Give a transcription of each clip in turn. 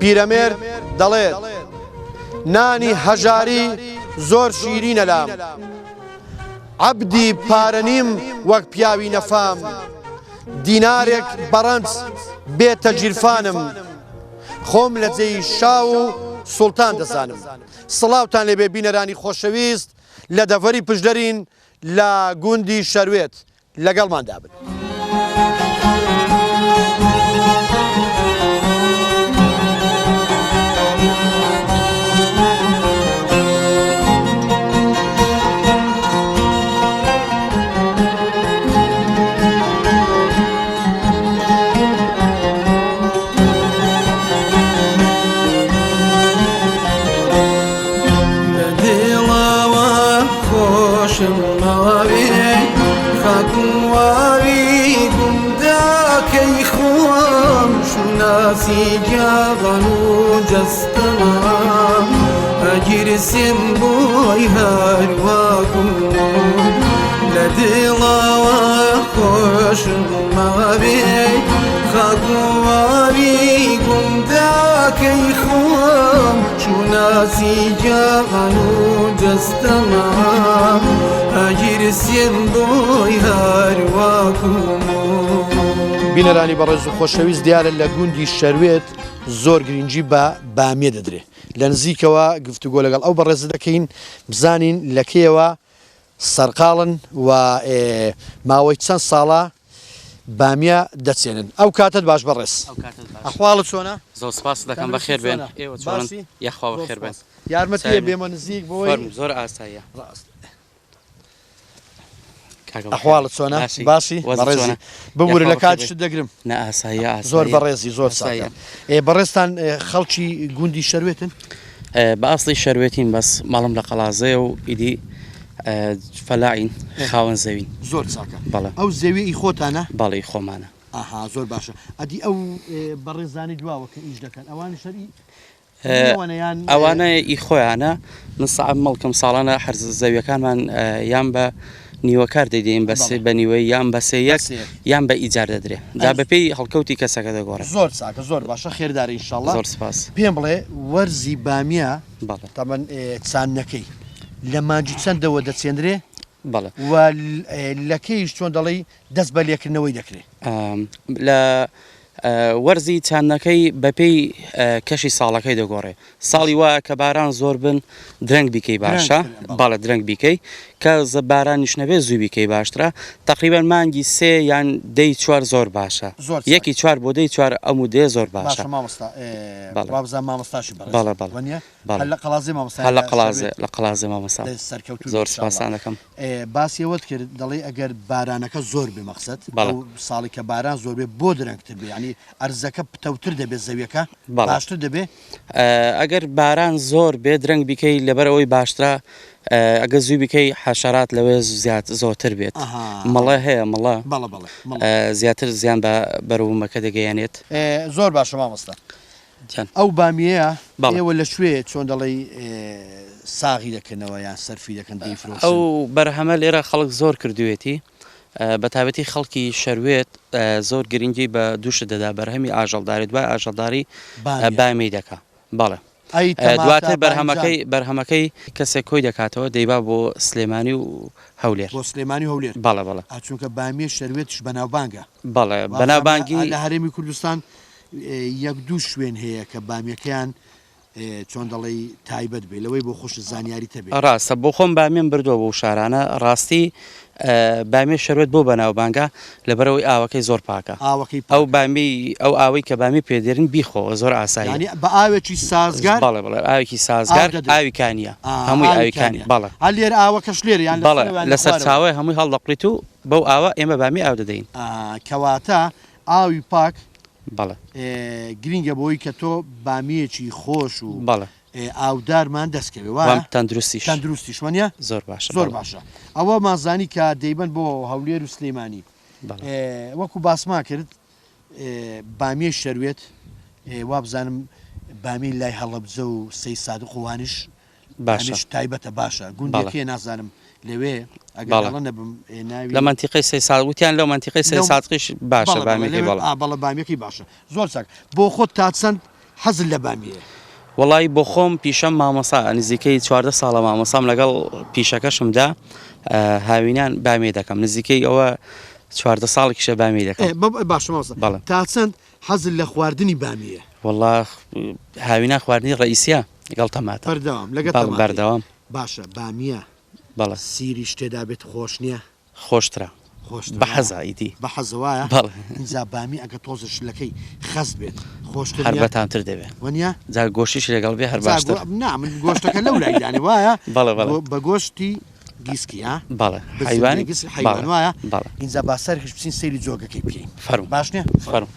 پیرەمێرد دەڵێت، نانی هەژاری زۆر شیرینە لام. عەبدی پارە نیم وەک پیاوی نەفام. دینارێک بەڕەنج بێتە گیرفانم. خۆم لە جێی شا و سوڵتان دەزانم. سڵاوتان لێبێ بینەرانی خۆشەویست لە دەڤەری پشدەرین لە گوندی شەروێت لەگەڵماندا بن. ئەگیرسێن بۆی هەرواکم لە دڵەوە خۆشم ماوێ خاک و واوی گوندەکەی خۆم شوناسی گیان و جەستەمە ئەگیرسێن بۆی هەرواکم. بینەرانی بەڕێز و خۆشەویست دیارە لە گوندی شەروێت زۆر گرنگی بە بامیە دەدرێ لە نزیکەوە گفتوگۆ لەگەڵ ئەو بەڕێزە دەکەین بزانین لە کەیەوە سەرقاڵن و ماوەی چەند ساڵە بامیە دەچێنن. ئەو کاتەت باش بەڕێز. ئەحواڵت چۆنە؟ زۆر سپاست دەکەم بەخێر بێن. ئێوە چۆنن؟ یاخوا بەخێر بێن. یارمەتیە بێمە نزیک بۆی. فەرموو زۆر ئاساییە. ڕاست. ئەحواڵت چۆنە؟ باشی؟ بەڕێزی ببورە لە کاتیشت دەگرم. نا ئاساییە ئاساییە. زۆر بەڕێزی زۆر چاکە. بەڕێزتان خەڵکی گوندی شەروێتن؟ بە ئەسڵی شەروێتین بەس ماڵم لە قەڵازەیە و ئیدی فەلاعین خاوەن زەوین. زۆر چاکە. بەڵێ. ئەو زەویە ئی خۆتانە؟ بەڵێ ئی خۆمانە. ئەها زۆر باشە. ئەدی ئەو بەڕێزانەی دواوە کە ئیش دەکەن ئەوانیش هەر ئی ئەوانە ئی خۆیانە من سەعب مەڵکم ساڵانە هەر زەویەکانمان یان بە نیوەکار دەدەین بە سێ بە نیوەی یان بە سێ یەک یان بە ئیجار دەدرێ جا بەپێی هەڵکەوتی کەسەکە دەگۆڕێ. زۆر چاکە زۆر باشە خێردارە ئینشاڵڵا. زۆر سپاس. پێم بڵێ وەرزی بامیە بەڵێ. تەمەن چاندنەکەی لە مانگی چەندەوە دەچێنرێ بەڵێ. و لە کەیش چۆن دەڵێی دەست بە لێکردنەوەی دەکرێ؟ لە وەرزی چاندنەکەی بەپێی کەشی ساڵەکەی دەگۆڕێ ساڵی وایە کە باران زۆر بن درەنگ بیکەی باشە بەڵێ درەنگ بیکەی کە بارانیش نەبێ زوو بیکەی باشترە تقریبا مانگی سێ یان دەی چوار زۆر باشە زۆر یەکی چوار بۆ دەی چوار ئەم و دێ زۆر باشە مامۆستا وابزانم مامۆستاشی بەڵێ بەڵێ بەڵێ هەر لە قەڵازێ مامۆستا هەر لە قەڵازێ لە قەڵازێ مامۆستا سەرکەوتوو زۆر سپاستان دەکەم. باسی ئەوەت کرد دەڵێی ئەگەر بارانەکە زۆر بێ مەقسەد بەڵێ. ئەو ساڵی کە باران زۆر بێ بۆ درەنگتر بێ یانی ئەرزەکە پتەوتر دەبێ زەویەکە بەڵێ. باشتر دەبێ؟ ئەگەر باران زۆر بێ درەنگ بیکەی لەبەر ئەوەی باشترە ئەگەر زوو بیکەی حەشەرات لەوێ زیاد زۆرتر بێت ئەها مەڵە هەیە مەڵە بەڵێ بەڵێ مەڵە زیاتر زیان بە بەروبوومەکە دەگەیەنێت. زۆر باشە مامۆستا گیان. ئەو بامیەیە بەڵێ. ئێوە لە کوێ چۆن دەڵێی ساغی دەکەنەوە یان سەرفی دەکەن دەیفرۆشن؟ ئەو بەرهەمە لێرە خەڵک زۆر کردوویەتی بە تایبەتی خەڵکی شەروێت زۆر گرنگی بە دوو شت دەدا بەرهەمی ئاژەڵداری دوای ئاژەڵداری بامیە. بامیەی دەکا بەڵێ ئەی تەماتە دواتر بایجان؟ بەرهەمەکەی بەرهەمەکەی کەسێک کۆی دەکاتەوە دەیبا بۆ سلێمانی و هەولێر. بۆ سلێمانی و هەولێر؟ بەڵێ بەڵێ. ئا چونکە بامیەی شەروێتیش بەناوبانگە. بەڵێ وابزانم بەناوبانگی. لە هەرێمی کوردستان یەک دوو شوێن هەیە کە بامیەکەیان چۆن دەڵێی تایبەت بێ لەوەی بۆ خۆشت زانیاریت هەبێ. ڕاستە بۆ خۆم بامیەم بردووە بۆ شارانە ڕاستی بامیە شەروێت بۆ بەناوبانگە لەبەرئەوەی ئاوەکەی زۆر پاکە ئاوەکەی ئەو پاکە. بامی ئەو ئاوەی کە بامی پێ دێرن بیخۆوە زۆر ئاساییە. یانی بە ئاوێکی سازگار بەڵێ بەڵێ ئاوێکی ئاو سازگار دەدرێ. ئاوی کانیە ئا هەمووی ئاوی ئاوی کانیە کانیە. بەڵێ. هەر لێرە ئاوەکەش لێرە یان لە بەڵێ سەرەوە یان لە لە خوارەوەیە؟ سەرچاوەیە هەمووی هەڵدەقوڵیت و بەو ئاوە ئێمە بامی ئاو دەدەین. ئا کەواتە ئاوی پاک بەڵێ. گرینگە بۆی کە تۆ بامیەکی خۆش و بەڵێ. ئاودارمان دەست کەوێ وایە؟ وام تەندروستیش. تەندروستیش وەنیە؟ زۆر باشە زۆر بەڵێ. باشە ئەوەمان زانی کە دەیبەن بۆ هەولێر و سلیمانی بەڵێ. وەکو باسمان کرد بامیەی شەروێت وابزانم بامیەی لای هەڵەبجە و سەی سادق و وانیش باشە. هەمیش تایبەتە باشە بەڵێ. گوندێک هەیە نازانم لەوێ ئەگەر بەڵێ. هەڵە نەبم ناوی لە مەنتیقەی سەی سادق وتیان لەو مەنتیقەی سەی لەو سادقیش باشە بەڵێ بەڵێ بامیەکەی لەوێ بەڵێ. ئا بەڵێ بامیەکەی باشە زۆر چاک بۆ خۆت تا چەند. حەزت لە بامیەیە؟ وەڵایی بۆ خۆم پیشەم مامۆسا نزیکەی 14 ساڵە مامۆسام لەگەڵ پیشەکەشمدا هاوینان بامیە دەکەم نزیکەی ئەوە 14 ساڵێکیشە بامی دەکەم. باشە مامۆستا بەڵێ. تا چەند حەزت لە خواردنی بامیەیە؟ وەڵا هاوینان خواردنی ڕەئیسیە لەگەڵ تەماتە. بەردەوام لەگەڵ بەڵێ تەماتەی. بەردەوام. باشە بامیە بەڵێ. سیریش تێدا بێت خۆش نیە؟ خۆشترە. خۆشترە بە حەزە ئیدی. بە حەزە وایە؟ بەڵێ. ئینجا بامی ئەگەر تۆزێ شلەکەی خەست بێت خۆشتر هەر نیە؟ بەتامتر دەبێ. وەنیە؟ جا گۆشتیشی لەگەڵ بێ هەر جا باشتر. گۆ نا من گۆشتەکە لەو لای دانێ وایە؟ بەڵێ بەڵێ. بە گۆشتی گیسکی ها؟ بەڵێ بزن حەیوانی بێ گیسک حەیوان بەڵێ وایە؟ بەڵێ. ئینجا با سەرکش بچین سەیری جۆگەکەی بکەین. فەرموو. باش نیە؟ فەرموو.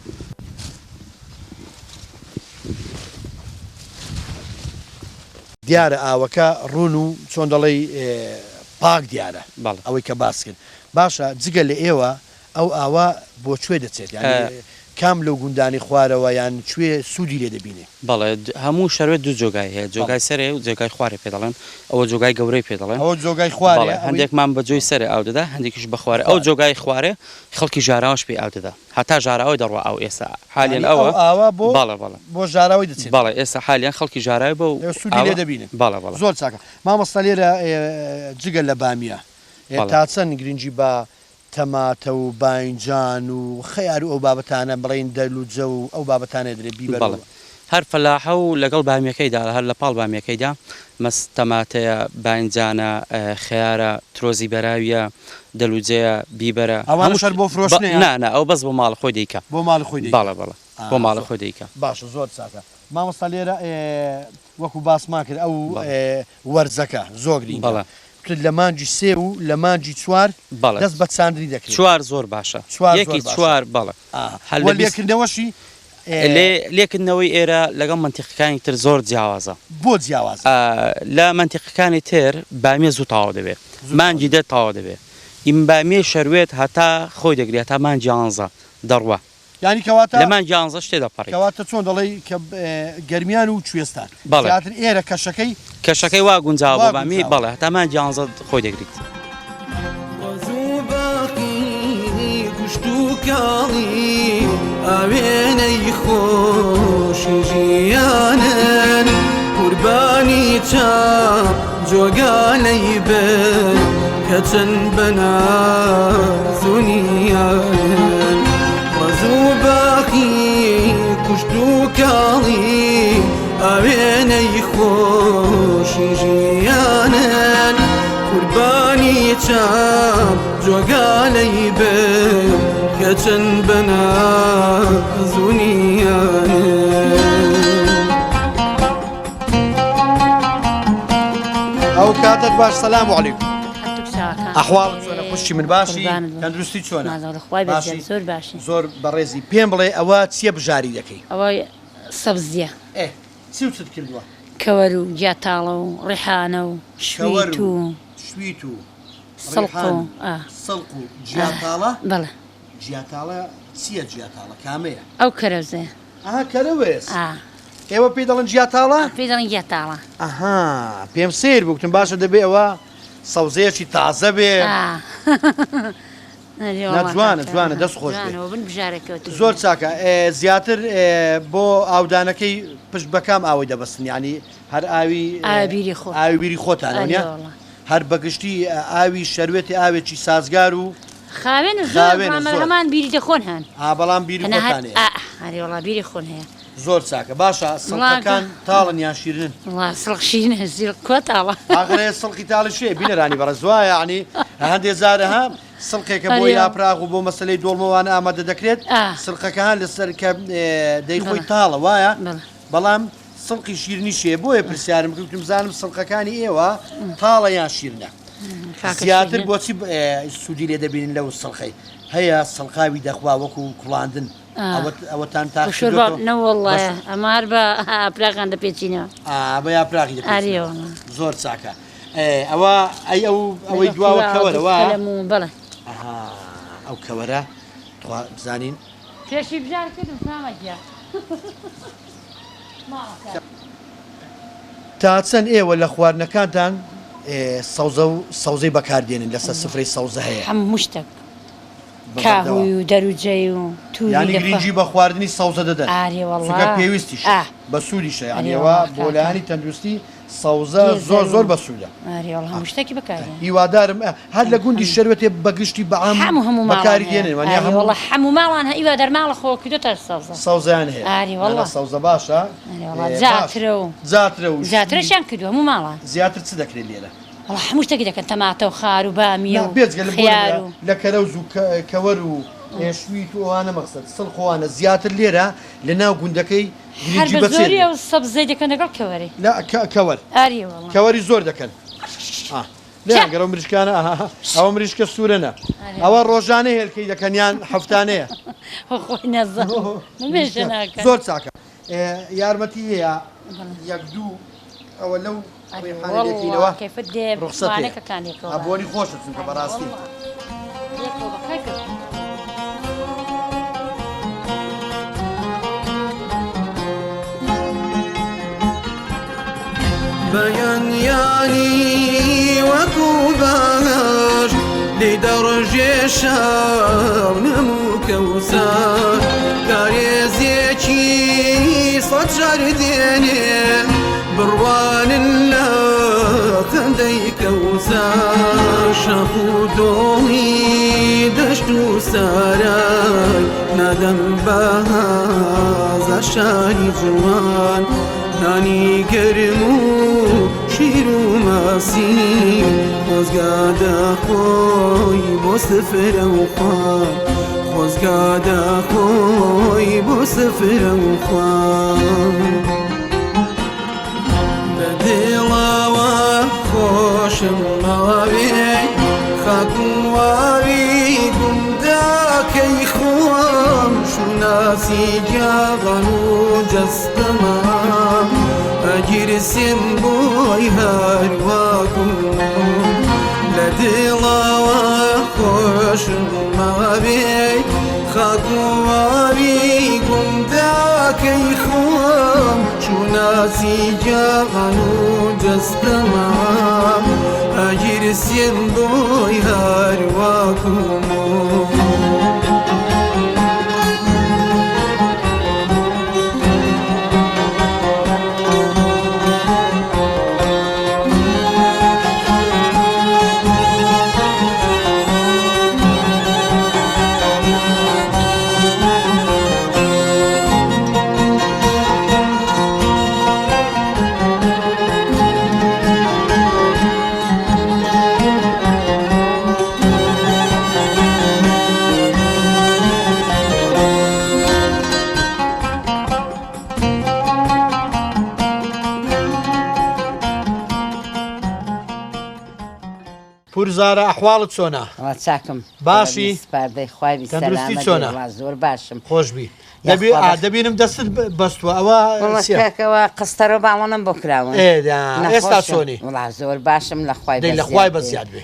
دیارە ئاوەکە ڕوون و چۆن دەڵێی پاک دیارە بەڵێ. ئەوەی کە باست کرد باشە جگە لە ئێوە ئەو ئاوە بۆ کوێ دەچێت یانی کام لەو گوندانەی خوارەوە یان کوێ سوودی لێ دەبینێ؟ بەڵێ هەموو شەروێت دوو جۆگای هەیە جۆگای سەرێ و جۆگای خوارێ پێ دەڵێن ئەوە جۆگای گەورەی پێ دەڵێن ئەوە جۆگای خوارێ بەڵێ هەندێکمان بە جۆی سەرێ ئاو دەدا هەندێکیش بە خوارێ ئەو جۆگای خوارێ خەڵکی ژاراوەش پێی ئاو دەدا. هەتا ژاراوەی دەڕوا ئاو ئێستا حالیەن یانی ئەو ئەوە ئاوە بۆ بەڵێ بەڵێ بۆ ژاراوەی دەچێت. بەڵێ ئێستا حالیەن خەڵکی ژاراوی بەو ئێوە سوودی لێ ئاوە دەبینن. بەڵێ بەڵێ. زۆر چاکە مامۆستا لێرە جگە لە بامیە بەڵێ. تا چەند گرنگی بە تەماتە و باینجان و خەیار و ئەو بابەتانە بڵێین دەلوجە و ئەو بابەتانە درێ بیبەر بەڵێ و. هەر فەلاحە و لەگەڵ بامیەکەیدا هەر لە پاڵ بامیەکەیدا مەس تەماتەیە، باینجانە، خەیارە، ترۆزی بەراویە، دەلوجەیە، بیبەرە، ئەوانەش هەموو هەر بۆ بە فرۆشتنە یان؟ نا نا ئەوە بەس بۆ ماڵە خۆی دەیکا. بۆ ماڵی خۆی دەیکا. بەڵێ بەڵێ بۆ ئا ماڵە زۆر خۆی دەیکا. باشە زۆر چاکە مامۆستا لێرە وەکو باسمان کرد ئەو بەڵێ. وەرزەکە زۆر گرینگە بەڵێ. وتت لە مانگی سێ و لە مانگی چوار بەڵێ. دەست بە چاندنی دەکرێت. چوار زۆر باشە. چوار زۆر یەکی باشە. چوار بەڵێ. ئا هەر وە لە 20 لێکردنەوەشی لێ لێکردنەوەی ئێرە لەگەڵ مەنتیقەکانی تر زۆر جیاوازە. بۆ جیاوازە؟ لە مەنتیقەکانی تر بامیە زوو تەواو دەبێ زوو تەواو مانگی دەبێ. دە تەواو دەبێ ئیم بامیەی شەروێت هەتا خۆی دەگرێ هەتا مانگی یانزە دەڕوا. یانی کەواتە لە مانگی یانزەش تێدەپەڕیت. کەواتە چۆن دەڵێی کە گەرمیان و کوێستان بەڵێ. زیاتر ئێرە کەشەکەی کەشەکەی وا گونجاوە وا بۆ بامی گونجاوە. بەڵێ هەتا مانگی یانزە خۆی دەگریت. ڕەز و باخی کشتوکاڵی ئاوێنەی خۆشی ژیانن قوربانی چاو جۆگالەی بن کە چەند بەناز و نیانن ڕەز و باخی کشتوکاڵی ئاوێنەی خۆشی ژیانن قوربانی چاو جۆگالەی بن کە چەند بەناز و نیانن. ئەو کاتت باش سەلام علیکم ئەحواڵت چۆنە خوشکی من باشی تەندروستی چۆنە باشی زۆر باشی زۆر بەڕێزی پێم بڵێ ئەوە چییە بژاری دەکەی ئەوە سەبزیە ئێ چی و چت کردووە کەوەر و گیاتاڵە و ڕیحانە و کەوەر شویت و و شویت و سڵق ڕیحان و و ئا سڵق و جیاتاڵە بەڵێ جیاتاڵە چییە جیاتاڵە کامەیە ئەو کەرەوزەیە ئەها کەرەوز ئا ئێوە پێی دەڵێن جیاتاڵە پێی دەڵێن گیاتاڵە ئەها پێم سەیر بوو گوتم باشە دەبێ ئەوە سەوزەیەکی تازە بێ ئا نا جوانە جوانە دەست خۆش بێ جوانە بن بژارەکەوە زۆر چاکە زیاتر بۆ ئاودانەکەی پشت بە کام ئاوەی دەبەستن یعنی هەر ئاوی ئاوی بیری خۆ ئاوی بیری خۆتانەوە ئەرێ نیە وەڵا. هەر بەگشتی ئاوی شەروێتی ئاوێکی سازگار و خاوێنە زۆر خاوێنە بەڵام زۆر. هەمان بیری دەخۆن هەن ئا بەڵام بیری هەنا هەر خۆتان هەیە ئا ئەرێ وەڵا بیری خۆن هەیە زۆر چاکە باشە سڵقەکان تاڵن یان شیرنن؟ وەڵا سڵق شیرنە زیڵ کوا تاڵە؟ ئاخر سڵقی تاڵی شێ بینەرانی بەڕێز وایە یعنی هەندێ جار ها سڵقێکە بۆ یاپراغ و بۆ مەسلەی دۆڵمەوان ئامادە دەکرێت سڵقەکە هەن لەسەر کە دەیخۆی تاڵە وایە بەڵام سڵقی شیرنی شێ بۆیە پرسیارم کردم بزانم سڵقەکانی ئێوە تاڵە یان شیرنە زیاتر بۆچی سوودی لێ دەبینن لەو سڵقەی هەیە سڵقاوی دەخوا وەکو کوڵاندن ئەوەتان تاقی کردۆتەوە؟ نەوەڵڵا ئەمە هەر بە ئاپراغان دەپێچینەوە. ئا بە یاپراغی دەپێچنەوە. ئەرێ وەڵا. زۆر چاکە. ئەوە ئەی ئەو ئەوەی دواوە کەوەرە وایە؟ قەلەم و بەڵێ. ئەها ئەو کەوەرە تخوا بزانین. پێشی بژار کردم مامە گیان. ماڵەکە. تا چەند ئێوە لە خواردنەکانتان سەوزە و سەوزەی بەکار دێنن لەسەر سفرەی سەوزە هەیە؟ هەموو شتەک. کاهوی و دەروجەی و توری یانی گرینگی بە خواردنی سەوزە دەدەن ئاری وەڵا چونکە پێویستیشە بە سوودیشە یانی ئەوە بۆ لایەنی تەندروستی سەوزە زۆر زۆر بە سوودە. ئاری وەڵا هەموو شتێکی بەکاردێنن. هیوادارم هەر لە گوندی شەروەتێ بە گشتی بە عام هەموو هەموو ماڵان بەکاری هەیە دێنن وانیە ئاری هەموو وەڵا هەموو ماڵان هە هیوادار ماڵە خۆ کردۆتە سەوزە. سەوزەیان هەیە ئاری نا نا وەڵا. سەوزە باشە ئاری وەڵا باش زیاترە و زیاترە و شتی زیاترەشیان کردوە هەموو ماڵان. زیاتر چ دەکرێت لێرە؟ وەڵا هەموو شتێکی دەکەن تەماتە و خار و بامیە نا و بێجگە لە بۆ خیار نمونە و. لە کەرەوز و کەوەر و شویت و ئەوانە مەقسەد سڵق و ئەوانە زیاتر لێرە لە ناو گوندەکەی هەر گرنگی بە بە چێ زۆری دەدەن؟ ئەو سەبزەی دەکەن لەگەڵ کەوەری. نا کەوەر ئاری وەڵا. کەوەری زۆر دەکەن ئا لێیان گەرەو مریشکانە ئەها ئەوە مریشکە سوورە نا ئاری ئەوە وەڵا. ڕۆژانە هێلکەی دەکەن یان هەفتانەیە؟ خۆی نەزانم مێژە ناکەن. زۆر چاکە یارمەتی هەیە بەڵێ. یەک دوو ئەوە لەو ئەرێ ڕێحانە وەڵڵا لێکەینەوە کەیفت دێ ڕوخسەت هەیە وانەکەکان لێکەوە ئا بە بۆنی خۆشە چونکە ئەرێ بەڕاستی. وەڵڵا لێکەوە بە کاکە. بەیانیانی وەکو باش لێی دەڕژێ شەونم و کەوسەر کارێزێکی سەد جار دێنێ بڕوانن لە خەندەی کەوسەر شاخ و دۆڵی دەشت و سارای نادەم بە هەزار شاری جوان نانی گەرم و شیر و ماسی خۆزگا دەخۆی بۆ سفرە و خوان خۆزگا دەخۆی بۆ سفرە و خوان بە دڵەوە خۆشم ماوێ خاک و واوی گوندەکەی خۆم شوناسی گیاغان و جەستەمە ئەگیرسێن بۆی هەرواکم لە دڵەوە خۆشم ماوێ خاک و واوی گوندەکەی خۆم شوناسی گیان و جەستەمە ئەگیرسێن بۆی هەرواکم. پور زارا ئەحواڵت چۆنە؟ وەڵا چاکم باشی؟ سپاردەی خوای بی تەندروستی سەلامەت چۆنە؟ بی وەڵا زۆر باشم خۆش بی دەبی یاخوا ئا بەخ دەبینم دەستت بەستووە ئەوە وەڵا چیە؟ کاکە وا قەستەرە و باڵۆنم بۆ کراون ئێ دا ئێستا نەخۆشم چۆنی؟ وەڵا زۆر باشم لە خوای دەی لە بەزیاد خوای بێ بەزیاد بێ.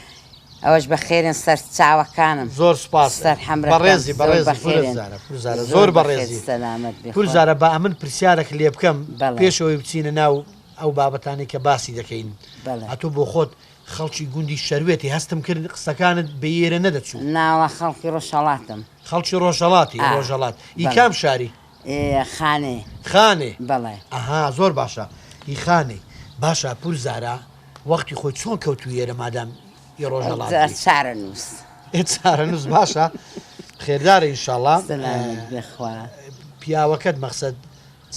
ئەوەش بەخێرن سەر چاوەکانم زۆر سوپاس سەر حەمرەکەم بەڕێزی زۆر بەڕێزی پورە بەخێرن زارا پور زارا زۆر زۆر بەخێر بەڕێزی سەلامەت بی پور خوا زارا با ئەمن پرسیارەک لێ بکەم بەڵێ پێش ئەوەی بچینە ناو ئەو بابەتانەی کە باسی دەکەین بەڵێ ئەتۆ بۆ خۆت خەڵکی گوندی شەروێتی هەستم کرد قسەکانت بە ئێرە نەدەچوو. ناوە خەڵکی ڕۆژهەڵاتم. خەڵکی ڕۆژهەڵاتی ئا ڕۆژهەڵات ئی بەڵێ. کام شاری؟ ئێ خانێ. خانێ. بەڵێ. ئەها زۆر باشە ئی خانێ باشە پور زارا وەختی خۆی چۆن کەوتووی ئێرە مادام ئی ڕۆژهەڵات بی؟ چارەنووس. ئێ چارەنووس باشە خێردارە ئینشاڵڵا. سەلامەت بێ خوا. پیاوەکەت مەخسەد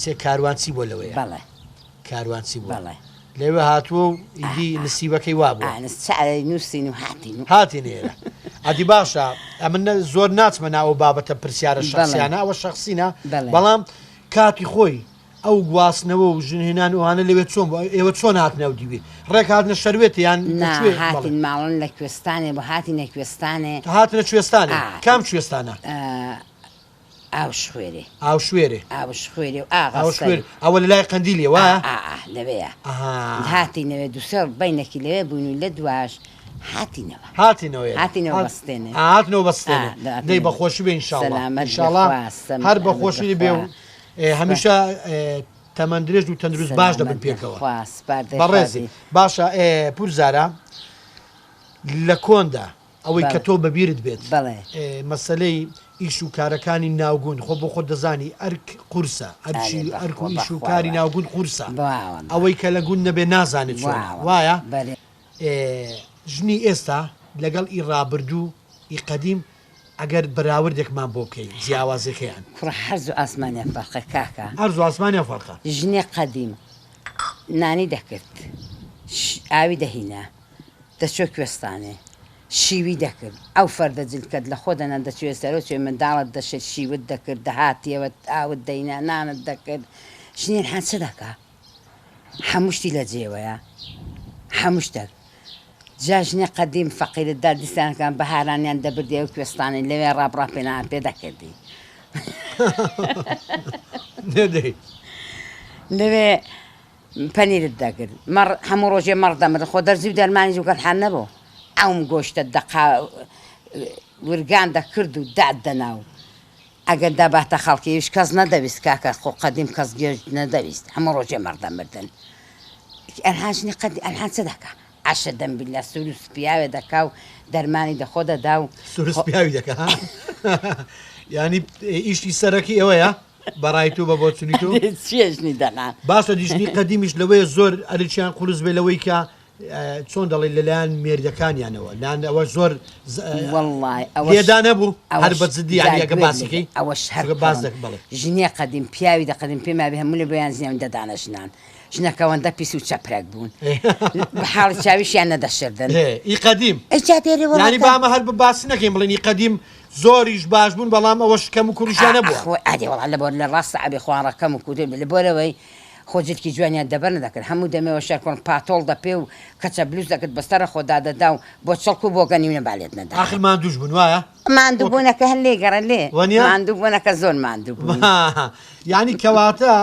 چێ کاروانچی بووە لەوەیە؟ بەڵێ. کاروانچی بووە. بەڵێ. لەوێ هاتووە و ئیدی نسیبەکەی وا بووە. ئا نس چارەی نووسین و هاتین و. هاتین ئێرە. ئەدی باشە ئەمن زۆر ناچمە ناو ئەو بابەتە پرسیارە بەڵێ. شەخسیانە ئەوە شەخسینە بەڵێ. بەڵام کاتی خۆی ئەو گواستنەوە و ژنهێنان و ئەوانە لەوێ چۆن بوو ئێوە چۆن هاتنە ئەو دیوی ڕێک هاتنە شەروێت یان لە نا کوێ بەڵێ. هاتین ماڵن لە کوێستانێ بوو هاتینە کوێستانێ. هاتنە کوێستانێ ئا. کام کوێستانە؟ ئاوشخوێرێ. ئاوشوێرێ. ئاوشخوێرێ و ئاغا ئاوشخوێر سەری. ئەوە لە لای قەندیلیە وایە؟ ئا ئا ئا لەوێیە. ئەها. هاتینەوێ دوو سێ بەینەکی لەوێ بووین و لە دواش هاتینەوە. هاتینەوە ئێرە. هاتینەوە هات بەستێنێ. ئا هاتنەوە بەستێنێ. ئا دەی هاتینەوە. بەخۆشی بێ ئینشاڵڵا. سەلامەت بێ ئینشاڵڵا خوا سەم هەر ئەمر بەخۆشی بێ و بەخوا. ئێ هەمیشە ئێ تەمەن درێژ و تەندروست باش دەبن سەلامەت بێ پێکەوە. خوا سپاردەی خوا بەڕێزی. بی. باشە ئێ پوور زارا لە کۆندا. ئەوەی کە بەڵێ. تۆ بەبیرت بێت بەڵێ. مەسەلەی ئیش و کارەکانی ناوگوند خۆ بۆ خۆت دەزانی ئەرک قورسە ئەرێ ئەرکی ئەرک بەخوا و ئیش و بەخوا کاری وایە. ناوگوند قورسە واوەڵا. ئەوەی کە لە گوند نەبێ نازانێ چۆنە واوەڵا. وایە؟ بەرێ. ژنی ئێستا لەگەڵ ئی ڕابردوو ئی قەدیم ئەگەر بەراوردێکمان بۆ بکەی جیاوازیەکەیان. کوڕە حەرز و ئاسمانیان فەرقە کاکە. عەرز و ئاسمانیان فەرقە. ژنی قەدیم نانی دەکرد ئاوی دەهینا دەچۆ کوێستانێ شیوی دەکرد ئەو فەردە جلکەت لە خۆ دەنا دەچویە سەرۆ چێ منداڵت دەشت شیوت دەکرد دەهاتیەوە ئاوت دەینا نانت دەکرد ژنی الحان چ دەکا هەموو شتی لە جێوەیە هەموو شتەک جا ژنی قەدیم فەقیرت دا دیسانەکان بەهارانیان دەبردی ئەو کوێستانەی لەوێ ڕاپ ڕاپێنان پێ دەکردی لەوێ پەنیرت دەکرد مەڕ هەموو ڕۆژێ مەڕ دەمرد خۆ دەرزی و دەرمانی زوو گەلحان نەبوو ئەوم گۆشتە دەقا ورگان دەکرد و دات دەنا و ئەگەر داباتە خەڵکیش کەس نەدەویست کاکە خۆ قەدیم کەس گێژ نەدەویست هەموو ڕۆژێ مەڕ دەمردن ئەلحان ژنی قەدی ئەلحان چ دەکا عەشە دەم بیلا سور و سپیاوێ دەکا و دەرمانی دەخۆ دەدا و سور و سپیاوی دەکا ها یانی ئیشی سەرەکی ئەوەیە بەڕای تۆ بە بۆچونی تۆ چیە ژنی دەنا باشە دیژنی قەدیمیش لەوەیە زۆر ئەرکیان قورس بێ لەوەی کە چۆن دەڵێ لەلایەن مێردەکانیانەوە لان ئەوە زۆر وەڵڵای ئەوەش لێدا نەبوو هەر ئەوەش بە جدی جا یانی ئەگە گوێت باسی لێ کەی ئەوەش هەر چونکە باس کوڕم دەک بەڵێ ژنێ قەدیم پیاوی دە قەدیم پێم وابێ هەموو لە بۆیان زیان دەدانە ژنان ژنەکە ئەوەندە پیس و چەپرەک بوون بە حاڵی چاویشیان نەدەشردن ئێ ئی قەدیم ئەی جا دێرێ وەڵا یانی کە با ئەمە هەر بە باسی نەکەین بڵێن ئی قەدیم زۆریش باش بوون بەڵام ئەوەش کەم و کوڕیشیان نەبووە ئەخۆ ئەرێ وەڵا لە بۆ لە ڕاستە ئەبێ خۆیان ڕا کەم و کوتر بێ لە بۆرەوەی خۆ جلکی جوانیان دەبەر نەدەکرد هەموو دەمێ وە شەرکۆن پاتۆڵ دەپێ و کەچە بلوز دەکرد بەسەرە خۆ دادەدا و بۆ چڵک و بۆگەنی و نەبا لێت نەدەهات. ئاخر ماندووش بوون وایە؟ ماندوو بوونەکە هەر لێ گەڕێ لێ وەنیە؟ ماندوو بوونەکە زۆر ماندوو بووین. یانی کەواتە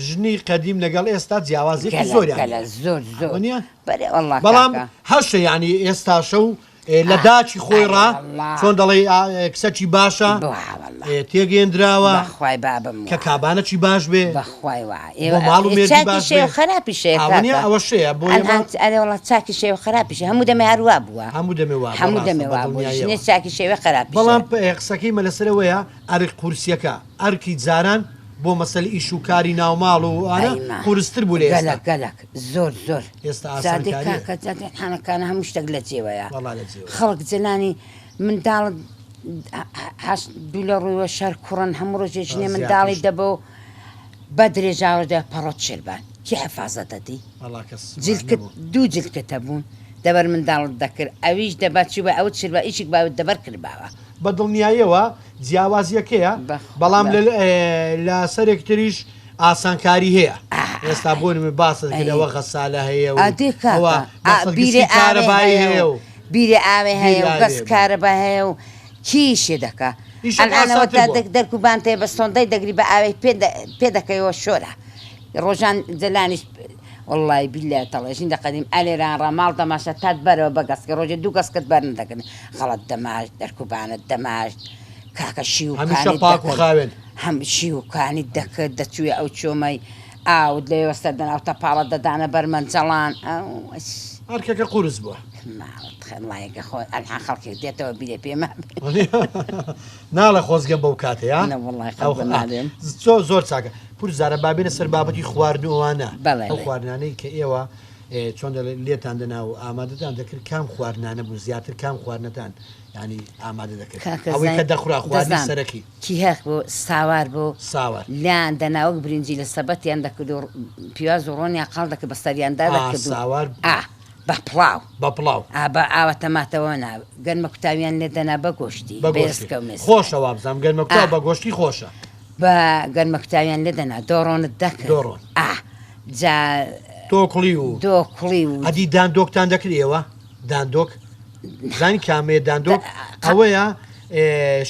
ژنی قەدیم لەگەڵ ئێستا جیاوازیەکی گەلە زۆریان گەلە هەیە زۆر زۆر وەنیە؟ بەرێ وەڵا بەڵام کاکە. هەشە یانی ئێستاشە و لە داکی خۆی ڕا چۆن دەڵێی کچەکی باشە تێگەیەندراوە بەخوای بابم کە کابانەکی باش بێ بەخوای وا بۆ ماڵ و مێردی باش بێ خراپی شێ ئەوە ئەوە شەیە بۆ ئەرێ وڵا چاکی شێ و خراپیش هەموو دەمێ هەر وا بووە هەموو دەمێ وا هەموو دەمێ وا بووە ژنێ چاکی شێوە خراپی بەڵام قسەکەی مە لەسەرەوەیە ئەرک قورسیەکە ئەرکی جاران بۆ مەسەل ئیش و کاری ناوماڵ و ئەوانە قورستر بوو لە ئێستا. گەلەک گەلەک زۆر زۆر ئێستا جادێ ئاسانکاریە. کاکە جادێ حانەکانە هەموو شتێک لە جێوەیە وەڵا لە جێوەیە. خەڵک جەلانی منداڵت هەشت دوو لە ڕوویوە شەر کوڕن هەموو ڕۆژێ ژنێ منداڵی زیاتریش. دەبۆ بە درێژاوە دە پەڕۆت شێربان کی حەفازە دەدی وەڵا کەس جلکت نەبوو. دوو جلکت هەبوون دەبەر منداڵت دەکرد ئەویش دەبا چووبا ئەوت شربا ئیشک باوت دەبەر کردباوە. بە دڵنیاییەوە جیاوازیەکەیە بەڵام لە سەرێک تریش ئاسانکاری هەیە ئێستا بۆ نمونە باست کرد ئەوە غەسالە هەیە و ئەوە بیرێ کارەبایی هەیە و بیرێ ئاوێ هەیە و گەس کارەبا هەیە و کیشێ دەکا ئەلئانەوە دەرک و بانتێ بە سۆندەی دەگری بە ئاوێ پێ دەکەیەوە شۆرە ڕۆژان جەلانیش وەڵڵای بیللای تەڵێ ژین دە قەدیم ئەلێران ڕا ماڵ دەماشە تات بەرەوە بە گەسکە ڕۆژێ دوو گەسکت بەر نەدەکرد غەڵەت دەماشت دەرکوبانت دەماشت کاکە شیو هەمیشە کانیت پاک و دەکرد خاوێن. هەم شیو کانیت دەکرد دەچوویە ئەو چۆمەی ئاوت لەوێوە سەر دەنا و تەپاڵت دەدانە بەر مەنجەڵان ئەو ئەش. ئەرکەکە قورس بووە. ماڵت خەڵایەکە خۆ ئەلحان خەڵکێک دێتەوە بیرێ پێمە ناڵێ خۆزگەم بەو کاتەیە نە وەڵای خەڵک نالێم. زۆر چاکە پور زارە با بێنە سەر بابەتی خواردن و ئەوانە بەڵێ. ئەو خواردنانەی کە ئێوە چۆن دەڵێ لێتان دەنا و ئامادەتان دەکرد کام خواردنانە بوو زیاتر کام خواردنەتان یانی ئامادە دەکرد کاکە ئەوەی کە زین دەخورا خواردنی دەزان سەرەکی کیهەخ بۆ ساوار بۆ ساوار لێیان دەنا وەک برنجی لە سەبەتیان دەکرد و پیاز و ڕۆنیان قاڵ دەکرد بە سەریاندا ئا دەکرد و ساوار ئا بە پڵاو بە پڵاو ئا بە ئاوە تەماتەوە نا گەنمە کوتاویان لێ دەنا بە گۆشتی بە بە گۆشتی ئێسکە و مێسکە خۆشە وابزانم گەنمە ئا کوتاو بە گۆشتی خۆشە بە گەنمە کوتاویان لێ دەنا دۆڕۆنت دەکرد دۆڕۆن ئا جا دۆکڵی و دۆکڵی و ئەدی داندۆکتان دەکرد ئێوە داندۆک زانی کامەیە داندۆک ئەوەیە